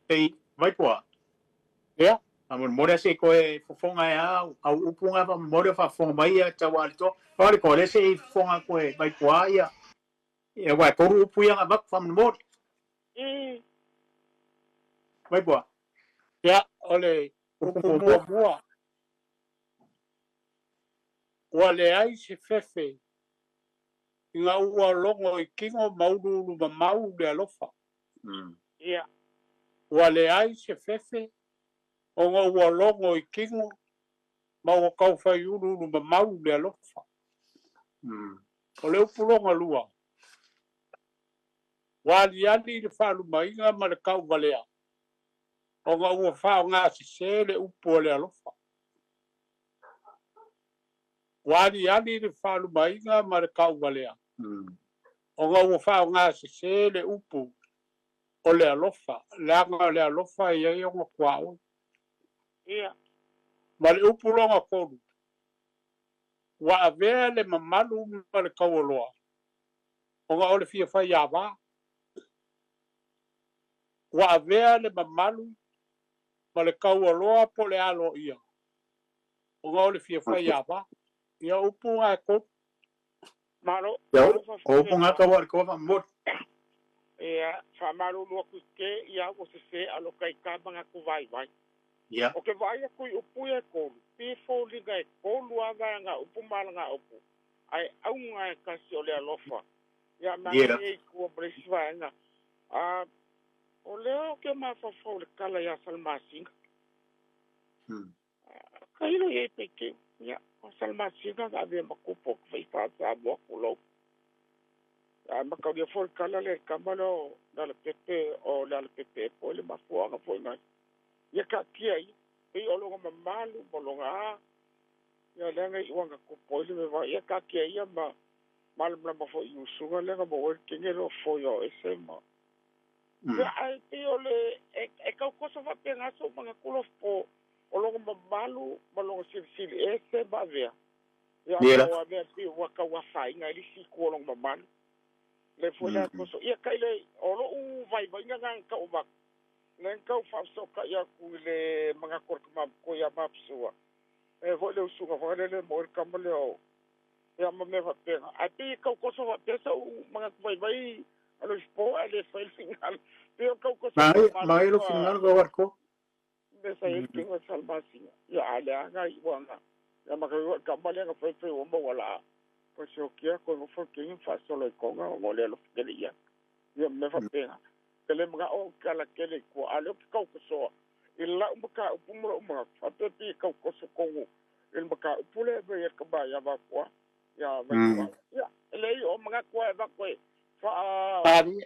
Pei, Vaipua. Ia. Faamolemole se i toe fofoga e a au upu na faamolemole o faafofoga mai ia tau alitoa. O alitoa lea se i fofoga koe Vaipua ia. Ia aua e tolu upu ia na avatu faamolemole. Vaipua. Ia, o le upu muamua, ua leai se fefe ina ua logo i tino ma uluulu mamau le alofa. Ia, ua leai se fefe ona ua logo i tino ma ua tau fai uluulu mamau le alofa. O le upu lona lua, ua aliali i le faalumaina ma le tauvalea ona ua faaaogasese le upu o le alofa. Ua aliali le faalumaina ma le tauvalea ona ua faaaogasese le upu o le alofa, leaga o le alofa e i ai ona tuaoi. Ia. Ma le upu lona tolu, ua avea le mamalu ma le taualoa ona o le fia faiava. Ua avea le mamalu ma le taualoa po o le aloaia ona o le fia faiava. Ia, upu na e tolu. Malo, Ia, malo o faafetai upu na atu. tau alitoa faamolemole. Ia, faamalulu atu i te ia ua sese a lo kai ka manatu vaivai. Ia. O ke vaai atu i upu ia e tolu, pe foliga e tolu lava vaega upu ma alaga upu, ae auga e tasi o le alofa. Ia, Ia. manaia i tua ma le isi vaega. A, o lea o ke mafaufau i le tala ia Salamasina. Tailo i ai pe te, ia, o Salamasina na avea ma tupu o te faifa Samoa tulou. A mataulia foi le tala lea i le tama lea o Lealapepe, o Lealapepe e po i le mafuaaga foi nai. Ia taatia ia, pei o lona mamalu ma lona a, ia lea na iu ana tupu ai le mea ia taatia ia ma malamalama foi i usuga lea na maua ai le teine lea o foi o ese ma. Ia, ae pei o le, e tau toso faapena sou manatu Lofo, o lona mamalu ma lona silisili ese ma avea. Ia, Ia la. o avea pei ua tau afaina ai le isi itu o lona mamalu. Le foi lea toso. Ia, kai le, o lou vaivaiga na na tau avatu, lea na tau faafesootai atu i le manatu o le tama matua ia Mapusua. E foi le usuga foi lele le mo le tama lea o, ia ma mea faapena. Ae pei e tau toso faapea sou manatu vaivai. Alofipo ae le fai le finagalo. Pei o kau Mai mai lo finagalo ka war ko. Me sa i kinga sa masina. Ia a le anga i wanga. Ia ma ka ka ma le nga fai fai o mo wala. Po se o kia ko ngo fo kinga fa solo i konga o le lo kele ia. Ia me fa penga. Kele mga o kala kele ko a le kau ko so. I la uma ka upu mo uma fa pe pi kau ko so kongo. Il ma ka upu le be ka ba ya va kwa. Ia va kwa. Ia le o mga kwa va kwa. Fa Ali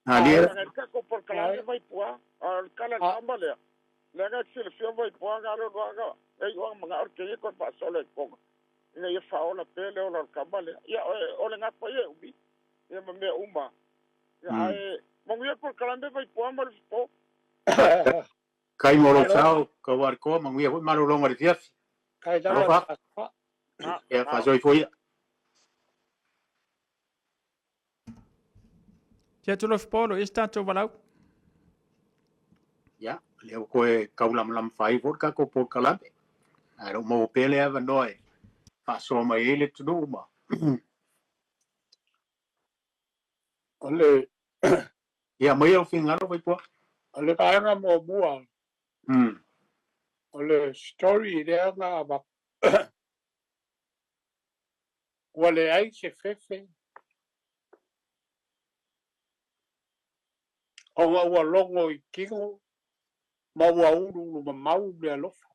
Ali ka ko por kala vai pua al kala kamba le le ga se le fia vai pua ga lo ga e yo mga or ke ko pa solo ko ina ye fa ola pele ola kamba le ya o le nga pa ye ubi ye ma me uma ya ai mo ye por kala vai pua ma po kai mo lo sao ka war ko manguia foi malo longa le fiafi. Kai da Alofa. Ia fa soi foi. Tia tu Alofipo lo i se tatou valaau. Ia, lea ua toe taulamalama fai foi le tatou polokalame. Ae le o maua pea le avanoa e faasoa mai ai le atunuu ma. O le Ia, aumai au finagalo Vaipua. O le vaega muamua o le story lea na avatu ua leai se fefe ona ua logo i tino ma ua uluulu mamau le alofa.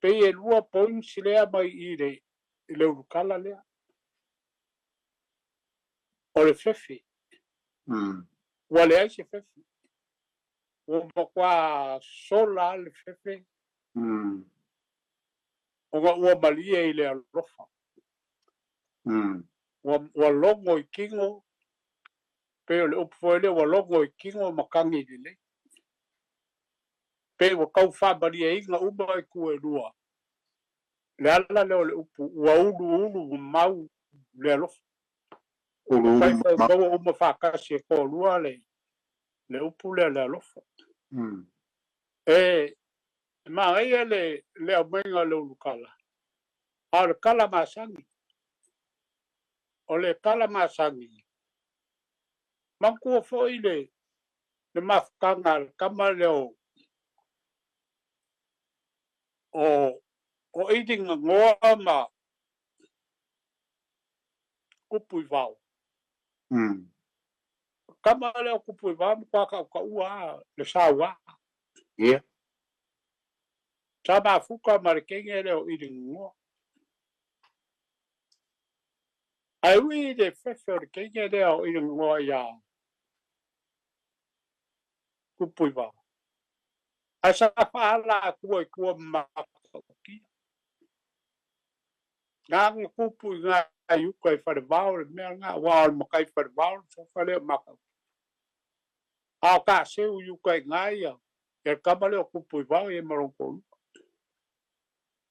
Pei e lua points lea mai i le i le ulukala lea. O le fefe. Ua leai se fefe. Ua matua sola le fefe. Ona ua malie i le alofa. Ua logo i tino, pei o le upu foi lea, ua logo i tino ma tagi lelei. Pei ua tau faamalieina uma itu e lua. Le ala lea o le upu, ua uluulu mamau le alofa. Uluulu Faifai maua uma faatasi e toalua le le upu lea le alofa. E manaia le le aumaiga o le ulukala, a o le tala masani. O le tala masani, manatua foi le le mafutaga a le tama lea o o o Iliganoa ma Kupuivao. Tama lea o Kupuivao matua tautaua lava le saua. Ia. Sa mafuta ma le teine lea o Iliganoa. Ae ui i le fefe o le teine lea o Iliganoa iā Kupuivao, ae sa faaala atua i tua ma Matautia. Na na tupu i ngā i uka i Falevao le mea lena, aua o le matai Falevao le sofa lea o Matautia. A o Kaseu i uka i ngā ia, ia le tama lea o Kupuivao ia ma lona toalua.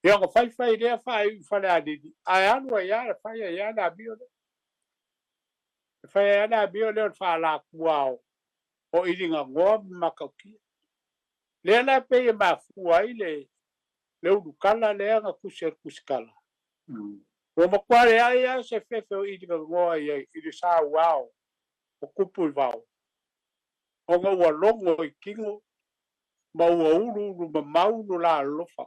Ia ona faifai lea faaiu i Falealili, ae alu ai lava, fai ai lava le amio lea. E fai ai lava le amio lea o le faalatua o o Iliganoa ma Matautia. Lea la e pei e mafua ai le le ulukala lea na tusi e le tusitala. Ua matua leai lava se fefe o Iliganoa i ai i le saua o Kupuivao, ona ua logo i tino ma ua uluulu mamau lo la alofa,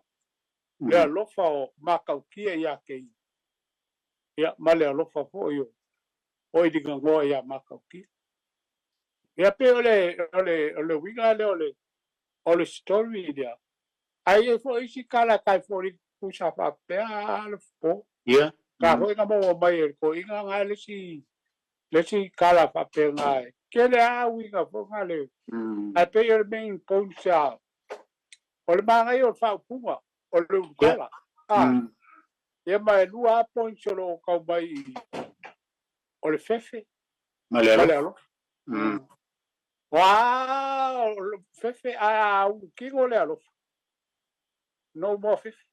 le alofa o Matautia ia te ia, ia ma le alofa foi o Iliganoa ia Matautia. Ia pei o le o le o le uiga lea o le o le story lea. Ae i ai foi isi tala e tai foliga tusa faapea a le po. Ia. Ka foi na maua mai e le toeaina na le isi le isi tala faapena e tele lava uiga foi na le ae pei o le main point a o le manaia o le faaupuga o le ulukala. A ia ma e lua lava points o lo o tau mai i o le fefe Ma le ma le alofa. Alofa. Ua o le fefe ae a ulu tino le alofa. No more fefe.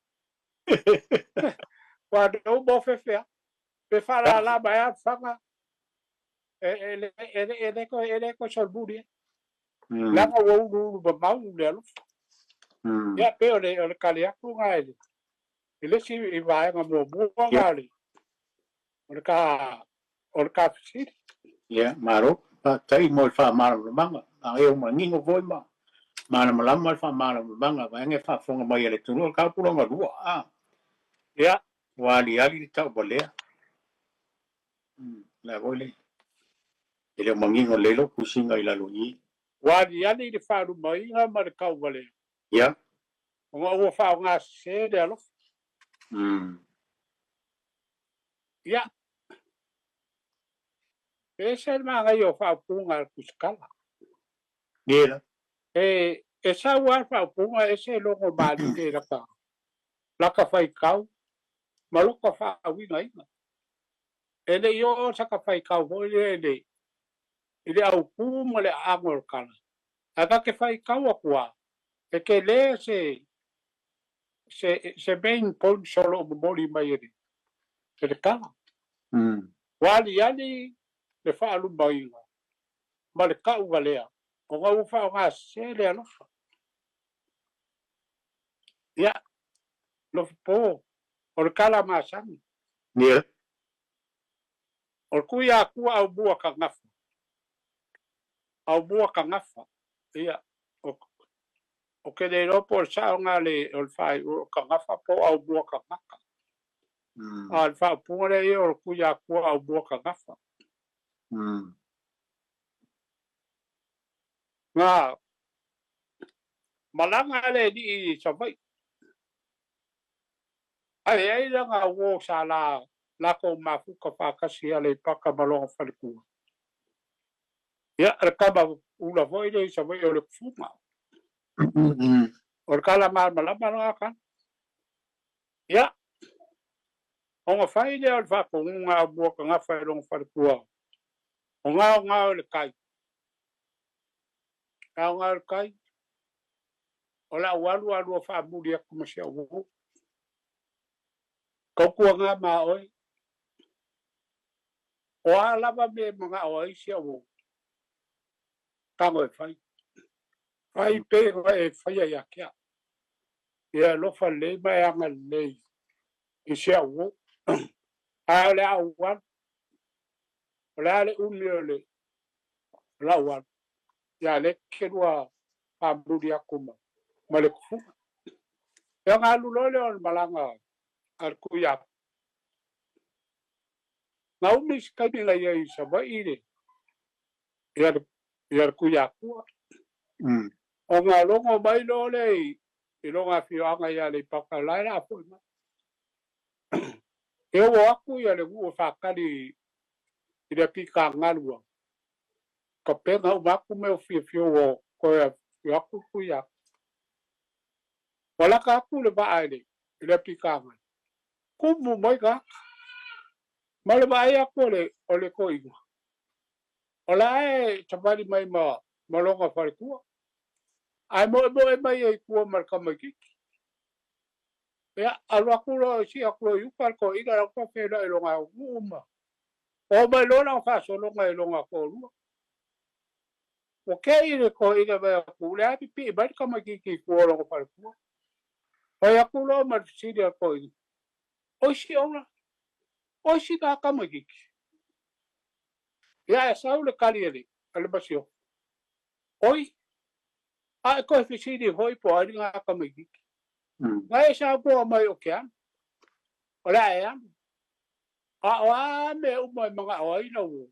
Ua no more fefe a. Pe whaalala mai a whanga e e le e le e le ko e le ko solmuri e. Leaga ua uluulu mamau le alofa. Ia pe o le kale atu ngā e le i le isi i vaega muamua ngā o le o le ka O le ta fesili. Ia, malo. Faafetai mo le faamalamalamaga. A e manino foi ma malamalama le faamalamalamaga vaega e faafofoga mai a le atunuu. O le mataupu lona lua, a. Ia. Ua aliali le tauvalea. Le a foi le e le o manino lelei lou tusiga i lalo i i. Ua aliali le faalumaina ma le tauvalea. Ia. Ona ua faaaoga sese le alofa. Ia. E ese le manaia o faaupuga a le tusitala. Ia. E sau lava le faaupuga e ese logo malie laka, laka faitau ma loka faauigaina. E le i oo saka faitau foi lea i le autu ma le aano o le tala. Ae ta te faitau atu lava, e tele se main point o lo o momoli mai e le tala. Ua aliali le faalumaina ma le tauvalea ona ua faaaoga sese le alofa. Ia, Lofipo, o le tala masani. Ia. O le tui Atua aumua ka gafa. Aumua ka gafa. Ia, o ke le iloa po o le sao lena o le faaiuga o ka gafa po o aumua ka gata. A o le faaupuga lea ia o le tui Atua aumua ka gafa. Na malaga le alii i Savaii. Ae ai lana uo sa la latou mafuta faatasi Aleipata ma lona faletua. Ia, le tama ula foi lea i Savaii o le Tufuga. O le tala malamalama lena tala. Ia, ona fai lea o le faatonuga a Muakagafa i lona faletua, o gaogao i le tai. Gaogao i le tai, o le au alu alua faamuli atu ma si au uo. Tautuaga ma oe, o a lava mea e manao ai si au uo, tago e fai. Fai pe e faia ia te au. Ia alofa lelei ma e agalelei i si au uo. Ae o le au alu, o le a le umi o le lau alu, ia le ke lua faamuli atu ma le kufuga. Ia ona alu loa lea o le malaga a le Tuiapu. Na umi se taimi na i ai i Savaii le ia le Tuiapua. Ona logo mai loa lea i lona afioaga ia Aleipata, la e la foi mai. E oo atu ia le nuu e faatali i le apikāgalu tapena uma atu mea o fiafia ua toe afio atu le Tuiapu. Ua laka atu le vaa i le apikāgalu, tumu mai tagata. Ma le vaai atu o le toeaina, o la e savali mai ma lona faletua, ae moemoe mai ai i tua ma le tamaitiiti. Ia, alu atu loa sii atu loa i uka le toeaina, la ua feiloai i lona nuu ma oo mai loa lana faasologa i lona toalua. Ua tei le toeaina mai atu, o le a pipii mai le tamaitiiti i tua o lona faletua. Fai atu loa ma le fesili a le toeaina, oi si ola, oi si na tamaitiiti. Ia, e sau le tali a le masiofo, oi, a e toe fesili foi po o ai lena tamaitiiti. Na e saunoa mai o ke alu, o le a e alu. A o a mea uma e manao ai lau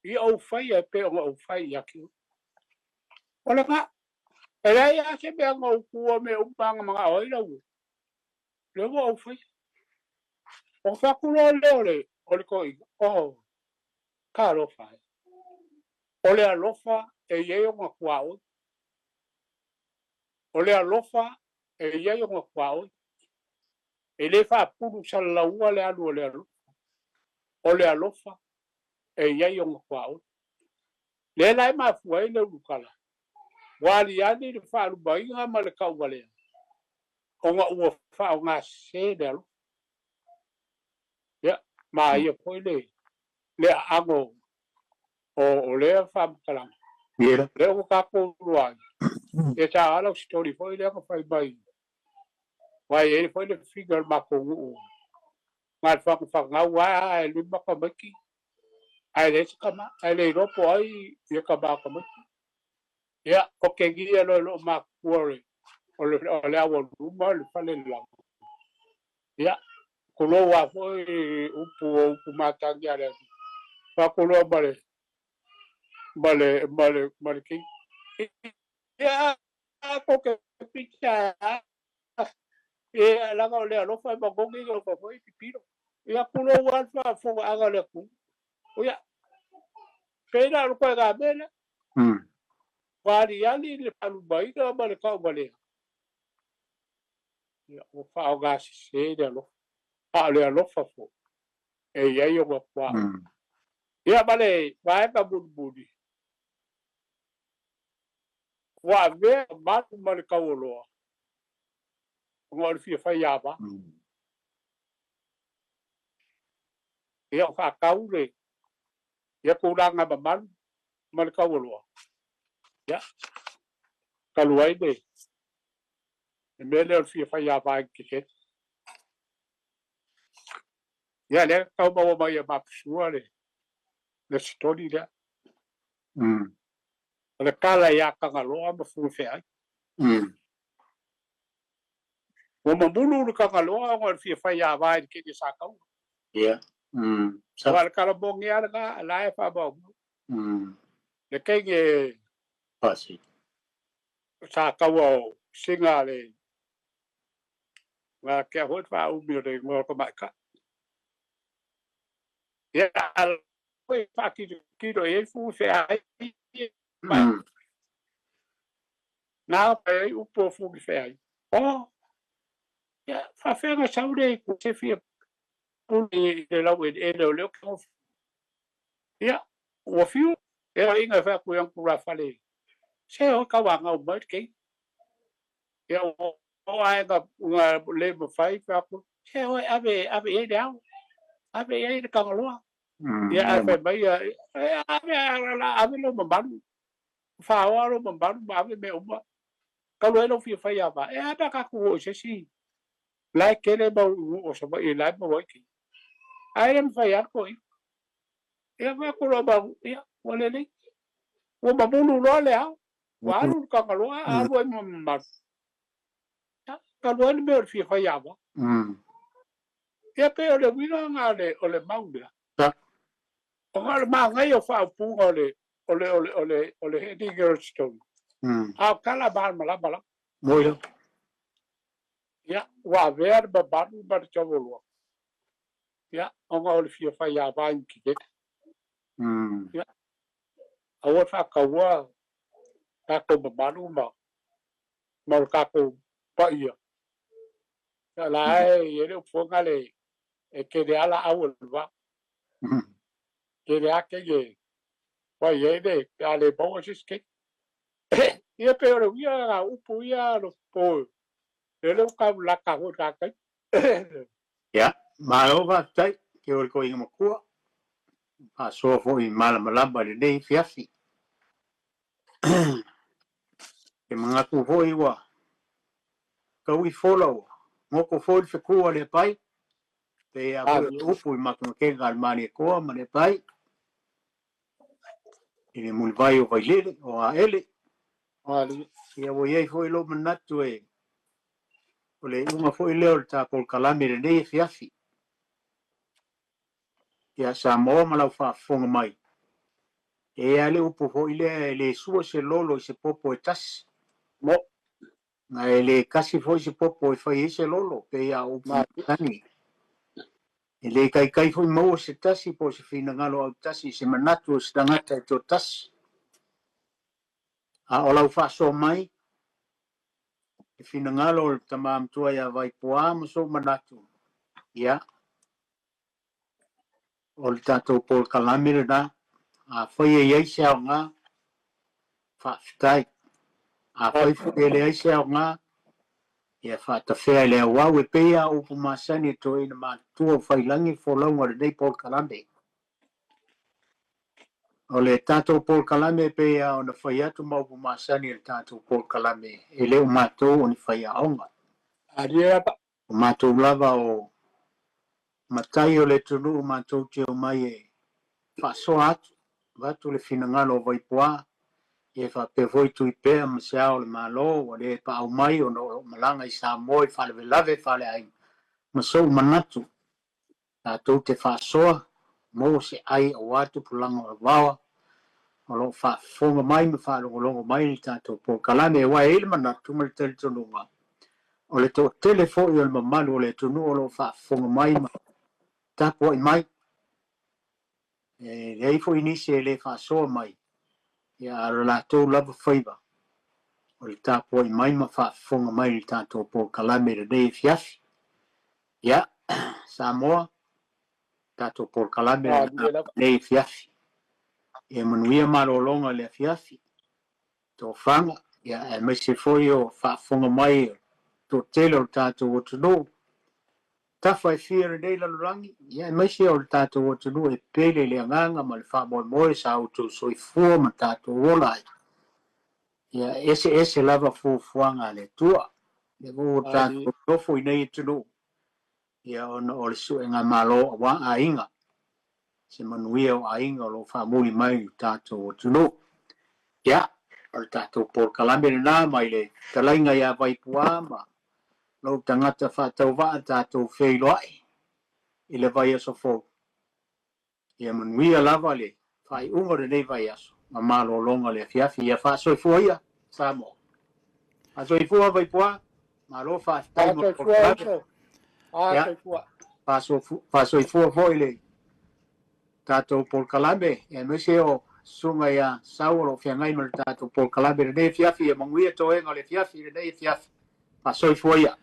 i ou faia e pei ona ou fai ia te oe. O lena, e leai lava se mea na ou tuua mea uma na manao ai lau lea ua ou faia. Ona fai atu loa lea o le toeaina, oh, talofa e. O le alofa e i ai ona tuaoi. O le alofa e i ai ona tuaoi. E le faapulu salalaua le alu o le alofa. O le alofa e i ai ona tuaoi. Lea la e mafua ai le ulukala. Ua aliali le faalumaina ma le tauvalea, ona ua faaaoga sese le alofa. Ia, ma ia foi le aano o lea faamatalaga. Ia. Lea ua tatou lua ai. Ia sa ala o story foi lea na fai mai. Vai e foi le figa o le matou nuu. Nga le whangawhangau a e lima tamaiti. Ae leai se tama, ae le iloa po o ai ia tama o tamaiti. Ia, o kegia loa e loo matutua o le o le o le aualuma le fale le lagi. Ia, tulou lava foi upu o upu matagi a le alii. Faaku loa ma le ma le ma le ma le keiki. Ia, ko ke pita ia laga o le alofa e magogi i alofa foi pipilo. Ia, tulou lava le faafofogaaga a le atunuu. Ia, pei la o le koega mea lea. Ua aliali le faalumaina ma le tauvalea. Ia, ua faaaoga sese le alofa. A o le alofa foi, e i ai ona tuaoi. Ia, ma le vaega mulimuli, ua avea malu ma le taualoa, ona o le fia fai ava. Ia, o faatau le ia tulaga mamalu ma le taualoa, ia, talu ai le le mea lea o le fia fai ava i le kekeni. Ia, lea tau maua mai e Mapusua le le sitoli lea. O le tala ia Tagaloa ma Fuifeai. Ua mamulu le Tagaloa ona o le fia fai ava i le keni a Sataua. Ia. Aua o le tala moni lava lena, la e faamaumau. Le keni e Pasi. Sataua o sina le nga kea foi le faaumi o le igoa o le tamaitai. Ia, a foi faatilotilo i ai Fuifeai. Na pai ai upu o Fuifeai. Oh, ia, faafefea na sau le itu se fia pule i le laueleele o lea o Ia, ua fiu e aiga e fai atu i ona tulafale, se o tauanau mai le keiki. Ia, ua oo ae na le mafai fai atu, se o e ave, ave i ai le ao, ave i ai le Tagaloa. Ia, ae fai mai ia, e ave, ave lou mamalu, faoa lou mamalu ma ave mea uma. Talu ai lou fia fai ava, e a pe a tatou oo i se isi la e tele mau nuu o Savaii la e maua ai keiki. Ae le mafai lava le toeaina. Ia fai atu loa ma, ia, ua lelei. Ua mamulu loa le ao, ua alu le Tagaloa, alu ai ma mamalu. Ia, talu ai le mea o le fia fai ava. Ia pei o le uiga lena o le, o le mau lea. Ona o le manaia o faaupuga o le, o le, o le, o le, o le heading o le story. A o tala malamalama lava. Moi lava. Ia, ua avea le mamalu ma le taualoa. Ia, ona o le fia fai ava i Mkiveta. Ia, aua le faataua tatou mamalu ma, ma o le tatou paia. Ia, la e i ai le upu foi lena le, e tele lava laau o le vao. Tele lava kei e fai ai le, pe a le maua se isi keiki. Ia pei o le uiga lena o upu ia Alofipo, lele ua tau lata foi i le ta taimi. Ia, malo faafetai ke o le toeaina matua, faasoa foi malamalama i lenei afiafi. Ke manatu foi ua tau i fola ua goto foi le fetu a Leapai, pei a foi o le upu i makemakega a le Malietoa ma Leapai, i le mulivai o Vailele, o Aele. Ia ua i ai foi lou manatu e o le iuga foi lea o le ta polokalame i lenei afiafi. Ia Samoa ma lau faafofoga mai, e i ai lava le upu foi lea e le sua se lolo i se popo e tasi. Mo. Ma e le kasi foi se popo e fai ai se lolo, pei a o upu masani. E le taitai foi maua se tasi po o se finagalo autasi i se manatu o se tagata e toatasi. A o lau faasoa mai, le finagalo o le tama matua ia Vaipuā ma sou manatu, ia, o le tatou polokalame lena, afai e i ai se aoga, faafetai. Afai foi e leai se aoga, ia faatafea i le auau e pei lava o upu masani e toeaina matutua o Faiilagi le folauga o lenei polokalame. O le tatou polokalame e pei lava ona fai atu ma upu masani a le tatou polokalame, e le o matou o ni faiaoga. O matou lava o matai o le atunuu matou te omai e Faasoa atu, avatu le finagalo o Vaipuā, ia faapea foi Tuipea ma se Ao o le Malo ua le paau mai ona o loo malaga i Samoa i faalavelave faaleaiga ma sou manatu tatou te faasoa maua se ai aua tupulaga o Vaoa o loo faafofoga mai ma faalogologo mai i le tatou polokalame. Aua e i ai le manatu ma le talitonuga o le toatele foi o le mamalu o le atunuu o loo faafofoga mai ma tapuai mai. E leai foi nisi e le faasoa mai, ia a o le latou lava faiva o le tapuai mai ma faafofoga mai i le tatou polokalame i lenei afiafi. Ia, Samoa, tatou polokalame lena i lenei afiafi. Ia manuia malologa i le afiafi, tofaga, ia aemaise foi o faafofoga mai o le toatele o le tatou atunuu. Tafa e fia lenei lalolagi, ia aemaise o le tatou atunuu e pele i le agaga ma le faamoemoe sa outou soifua ma tatou ola ai. Ia eseese lava fuafuaga a le Atua. Lea foi ua tatou nofo i nei atunuu, ia ona o le suega malo aua aiga, se manuia o aiga o lo o faamuli mai i le tatou atunuu. Ia, o le tatou polokalame lena mai le fetalaiga ia Vaipuā ma lou tagata faatauvaa tatou feiloai i le vaiaso fou. Ia manuia lava le faaiuga o lenei vaiaso ma malologa le afiafi. Ia faasoifua ia Samoa. Faasoifua Vaipuā, malo faafetai mo le polokalame. Ia, faasoifua foi le tatou polokalame, aemaise o susuga ia Sau o lo o feagai ma le tatou polokalame i lenei afiafi. Ia manuia toega o le afiafi i lenei afiafi. Faasoifua ia.